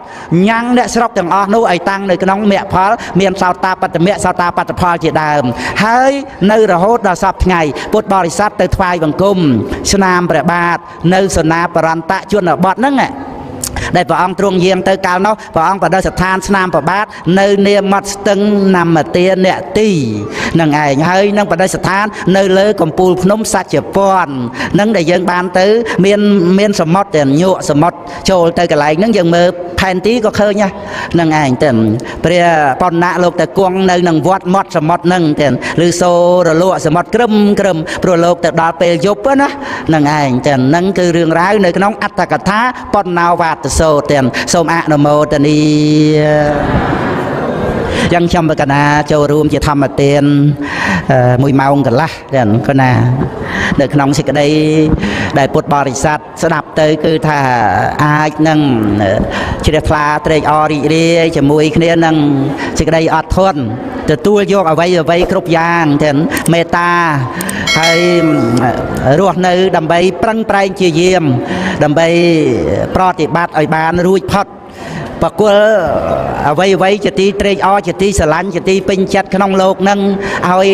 ញ៉ាំងអ្នកស្រុកទាំងអស់នោះឲ្យតាំងនៅក្នុងមគ្គផលមានសោតាបត្តមៈសោតាបត្តផលជាដើមហើយនៅរហូតដល់សពថ្ងៃពុទ្ធបរិស័ទទៅថ្វាយបង្គំស្នាមព្រះបាទនៅសេនាបរន្តជនបទហ្នឹងដែលព្រះអង្គទ្រង់យាងទៅកាលនោះព្រះអង្គបដិស្ថានស្នាមព្រះបាទនៅនាមត់ស្ទឹងនមទាអ្នកទីនឹងឯងហើយនឹងបដិស្ថាននៅលើកំពូលភ្នំសច្ចពន្ធនឹងដែលយើងបានទៅមានសមុទ្រតែញក់សមុទ្រចូលទៅកន្លែងហ្នឹងយើងមើលផែនទីក៏ឃើញហ្នឹងឯងទៅព្រះបណ្ណៈលោកទៅគង់នៅនឹងវត្តមាត់សមុទ្រហ្នឹងទៅឬសូរលក់សមុទ្រក្រឹមក្រឹមព្រោះលោកទៅដល់ពេលយប់ណាហ្នឹងឯងទៅហ្នឹងគឺរឿងរ៉ាវនៅក្នុងអត្ថកថាបណ្ណោវាទសោតទាំងសូមអនុមោទនាយ៉ាងខ្ញុំបកណាចូលរួមជាធម្មទាន1ម៉ោងកន្លះទាំងកណានៅក្នុងសេចក្តីដែលពុទ្ធបរិស័ទស្ដាប់ទៅគឺថាអាចនឹងជ្រះថ្លាត្រេកអររីករាយជាមួយគ្នានឹងសេចក្តីអត់ធន់ទទួលយកអ្វីអ្វីគ្រប់យ៉ាងទាំងមេត្តាហើយរស់នៅដើម្បីប្រឹងប្រែងជាយាមដើម្បីប្រតិបត្តិឲ្យបានរួចផុតបកុលអ្វីអ្វីជាទីត្រេកអរជាទីស្រឡាញ់ជាទីពេញចិត្តក្នុងលោកនឹងឲ្យ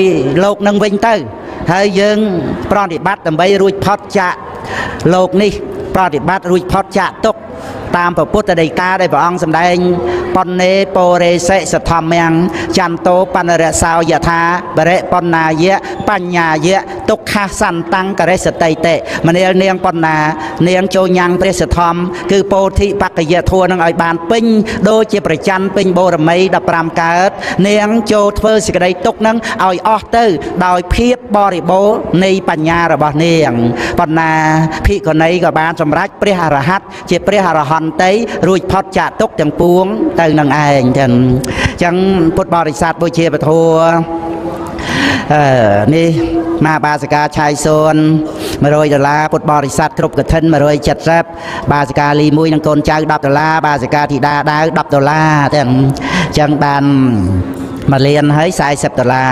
លោកនឹងវិញទៅហើយយើងប្រតិបត្តិដើម្បីរួចផុតចាកលោកនេះប្រតិបត្តិរួចផុតចាកទុក្ខតាមព្រះពុទ្ធដីកាដែលព្រះអង្គសម្ដែងបណ្ណេបរេសិសធម្មំចន្ទោបណ្ណរសោយថាបរិបណ្ណាយៈបញ្ញាយៈទុក្ខសន្តੰករិសតិតិមនាលនាងបណ្ណានាងចូលញ៉ាំងព្រះសធម្មគឺពោធិបក្ខយធัวនឹងឲ្យបានពេញដូចជាប្រច័នពេញបូរមី15កើតនាងចូលធ្វើសេចក្តីទុក្ខនឹងឲ្យអស់ទៅដោយភាពបរិបូរណ៍នៃបញ្ញារបស់នាងបណ្ណាភិក្ខុនីក៏បានសម្រេចព្រះអរហន្តជាព្រះអរហន្តីរួចផុតចាកទុក្ខទាំងពួងទៅនឹងឯងចឹងចឹងពុទ្ធបរិស័ទបុជាពធនេះមកបាសិកាឆៃសូន100ដុល្លារពុទ្ធបរិស័ទគ្រប់កឋិន170បាសិកាលីមួយនឹងកូនចៅ10ដុល្លារបាសិកាធីតាដាវ10ដុល្លារទាំងចឹងបាន1លានហើយ40ដុល្លារ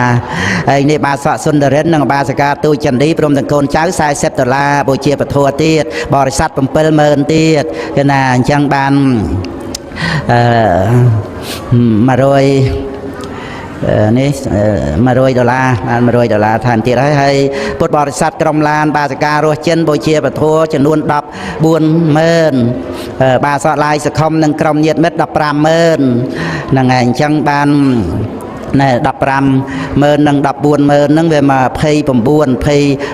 ហើយនេះបាសកសុន្ទរិននិងបាសិកាទូចន្ទីព្រមទាំងកូនចៅ40ដុល្លារបូជាពធទៀតបរិស័ទ70000ទៀតគឺណាអញ្ចឹងបាន100នេះ100ដុល្លារបាន100ដុល្លារថែមទៀតហើយហើយពុទ្ធបរិស័ទក្រុមឡានបាសិការស់ចិនបូជាពធចំនួន140,000បាសកឡាយសខុមនិងក្រុមញាតិមិត្ត150,000ហ្នឹងហើយអញ្ចឹងបានណែ150,000និង140,000ហ្នឹងវាមក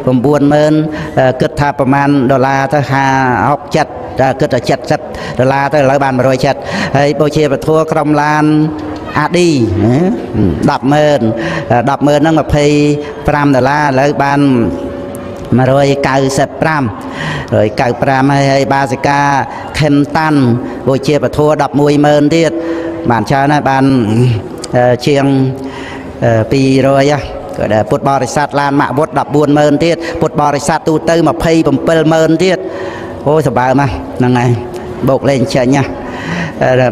29,000គិតថាប្រហែលដុល្លារទៅ50 60 7គិតថា70ដុល្លារទៅឥឡូវបាន170ហើយបូជាពធក្រុមឡានអាឌី100,000 100,000ហ្នឹង25ដុល្លារឥឡូវបាន195 195ហើយបាសិកាខេមតាន់បូជាពធ110,000ទៀតបានច្រើនហើយបានជាង200ក៏ដែលពុទ្ធបរិស័ទឡានម៉ាក់វុត140,000ទៀតពុទ្ធបរិស័ទទូទៅ270,000ទៀតអូសបើមកហ្នឹងហើយបូកលេខចេញណា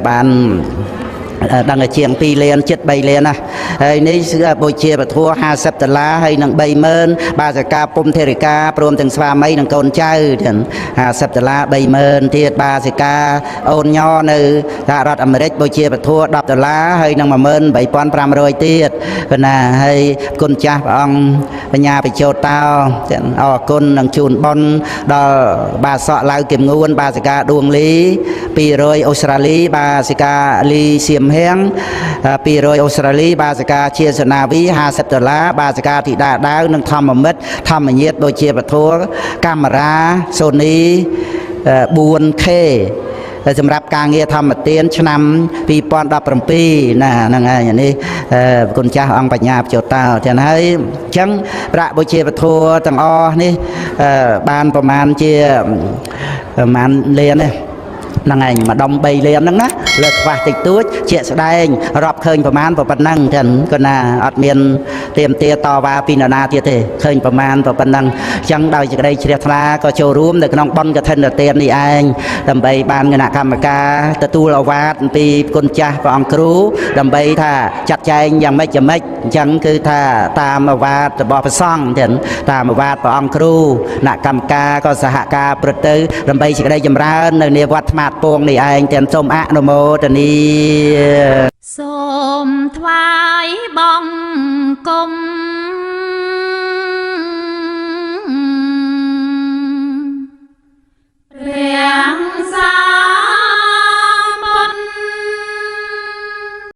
បានដឹងតែជាង2លានជិត3លានណាហើយនេះបូជាពធ50ដុល្លារហើយនឹង30000បាសិកាពុំធេរិកាព្រមទាំងស្វាមីនិងកូនចៅទាំង50ដុល្លារ30000ទៀតបាសិកាអូនញនៅសហរដ្ឋអាមេរិកបូជាពធ10ដុល្លារហើយនឹង18500ទៀតគណាហើយគុណចាស់ព្រះអង្គបញ្ញាបជោតោទាំងអរគុណនិងជូនបុណ្យដល់បាសកឡៅគឹមងួនបាសិកាដួងលី200អូស្ត្រាលីបាសិកាលីសៀមហៀង200អូស្ត្រាលីបាសិកាជាសនាវី50ដុល្លារបាសិកាធីតាដាវនិងធម្មមិត្តធម្មញាតបូជាពធកាមេរ៉ា Sony 4K សម្រាប់ការងារធម្មទានឆ្នាំ2017ណាហ្នឹងហើយនេះគុណចាស់អង្គបញ្ញាបជោតោចឹងហើយអញ្ចឹងប្រាក់បូជាពធទាំងអស់នេះបានប្រមាណជាប្រមាណលានទេហ្នឹងឯងម្ដុំ3លានហ្នឹងណាលើខ្វះតិចតួចជាក់ស្ដែងរាប់ឃើញប្រមាណប៉ុណ្ណឹងចឹងគាត់ណាអត់មាន ទៀមទាតវ៉ាពីនរណាទៀតទេ ឃើញប្រមាណប៉ុណ្ណឹងអញ្ចឹង ដោយសេចក្តីជ្រះថ្លាក៏ចូលរួមនៅក្នុងបុណ្យកឋិនទាននេះឯង ដើម្បីបានគណៈកម្មការទទួលឱវាទអំពីគុណចាស់ព្រះអង្គគ្រូ ដើម្បីថាចាត់ចែងយ៉ាងម៉េចយ៉ាងម៉េច។ អញ្ចឹងគឺថាតាមឱវាទរបស់ព្រះសង្ឃទាំងតាមឱវាទព្រះអង្គគ្រូ គណៈកម្មការក៏សហការប្រព្រឹត្តទៅ ដើម្បីសេចក្តីចម្រើននៅនាវត្តថ្មាតពងនេះឯងទាំង សូមអនុមោទនា។ សូមថ្វាយបង្គំ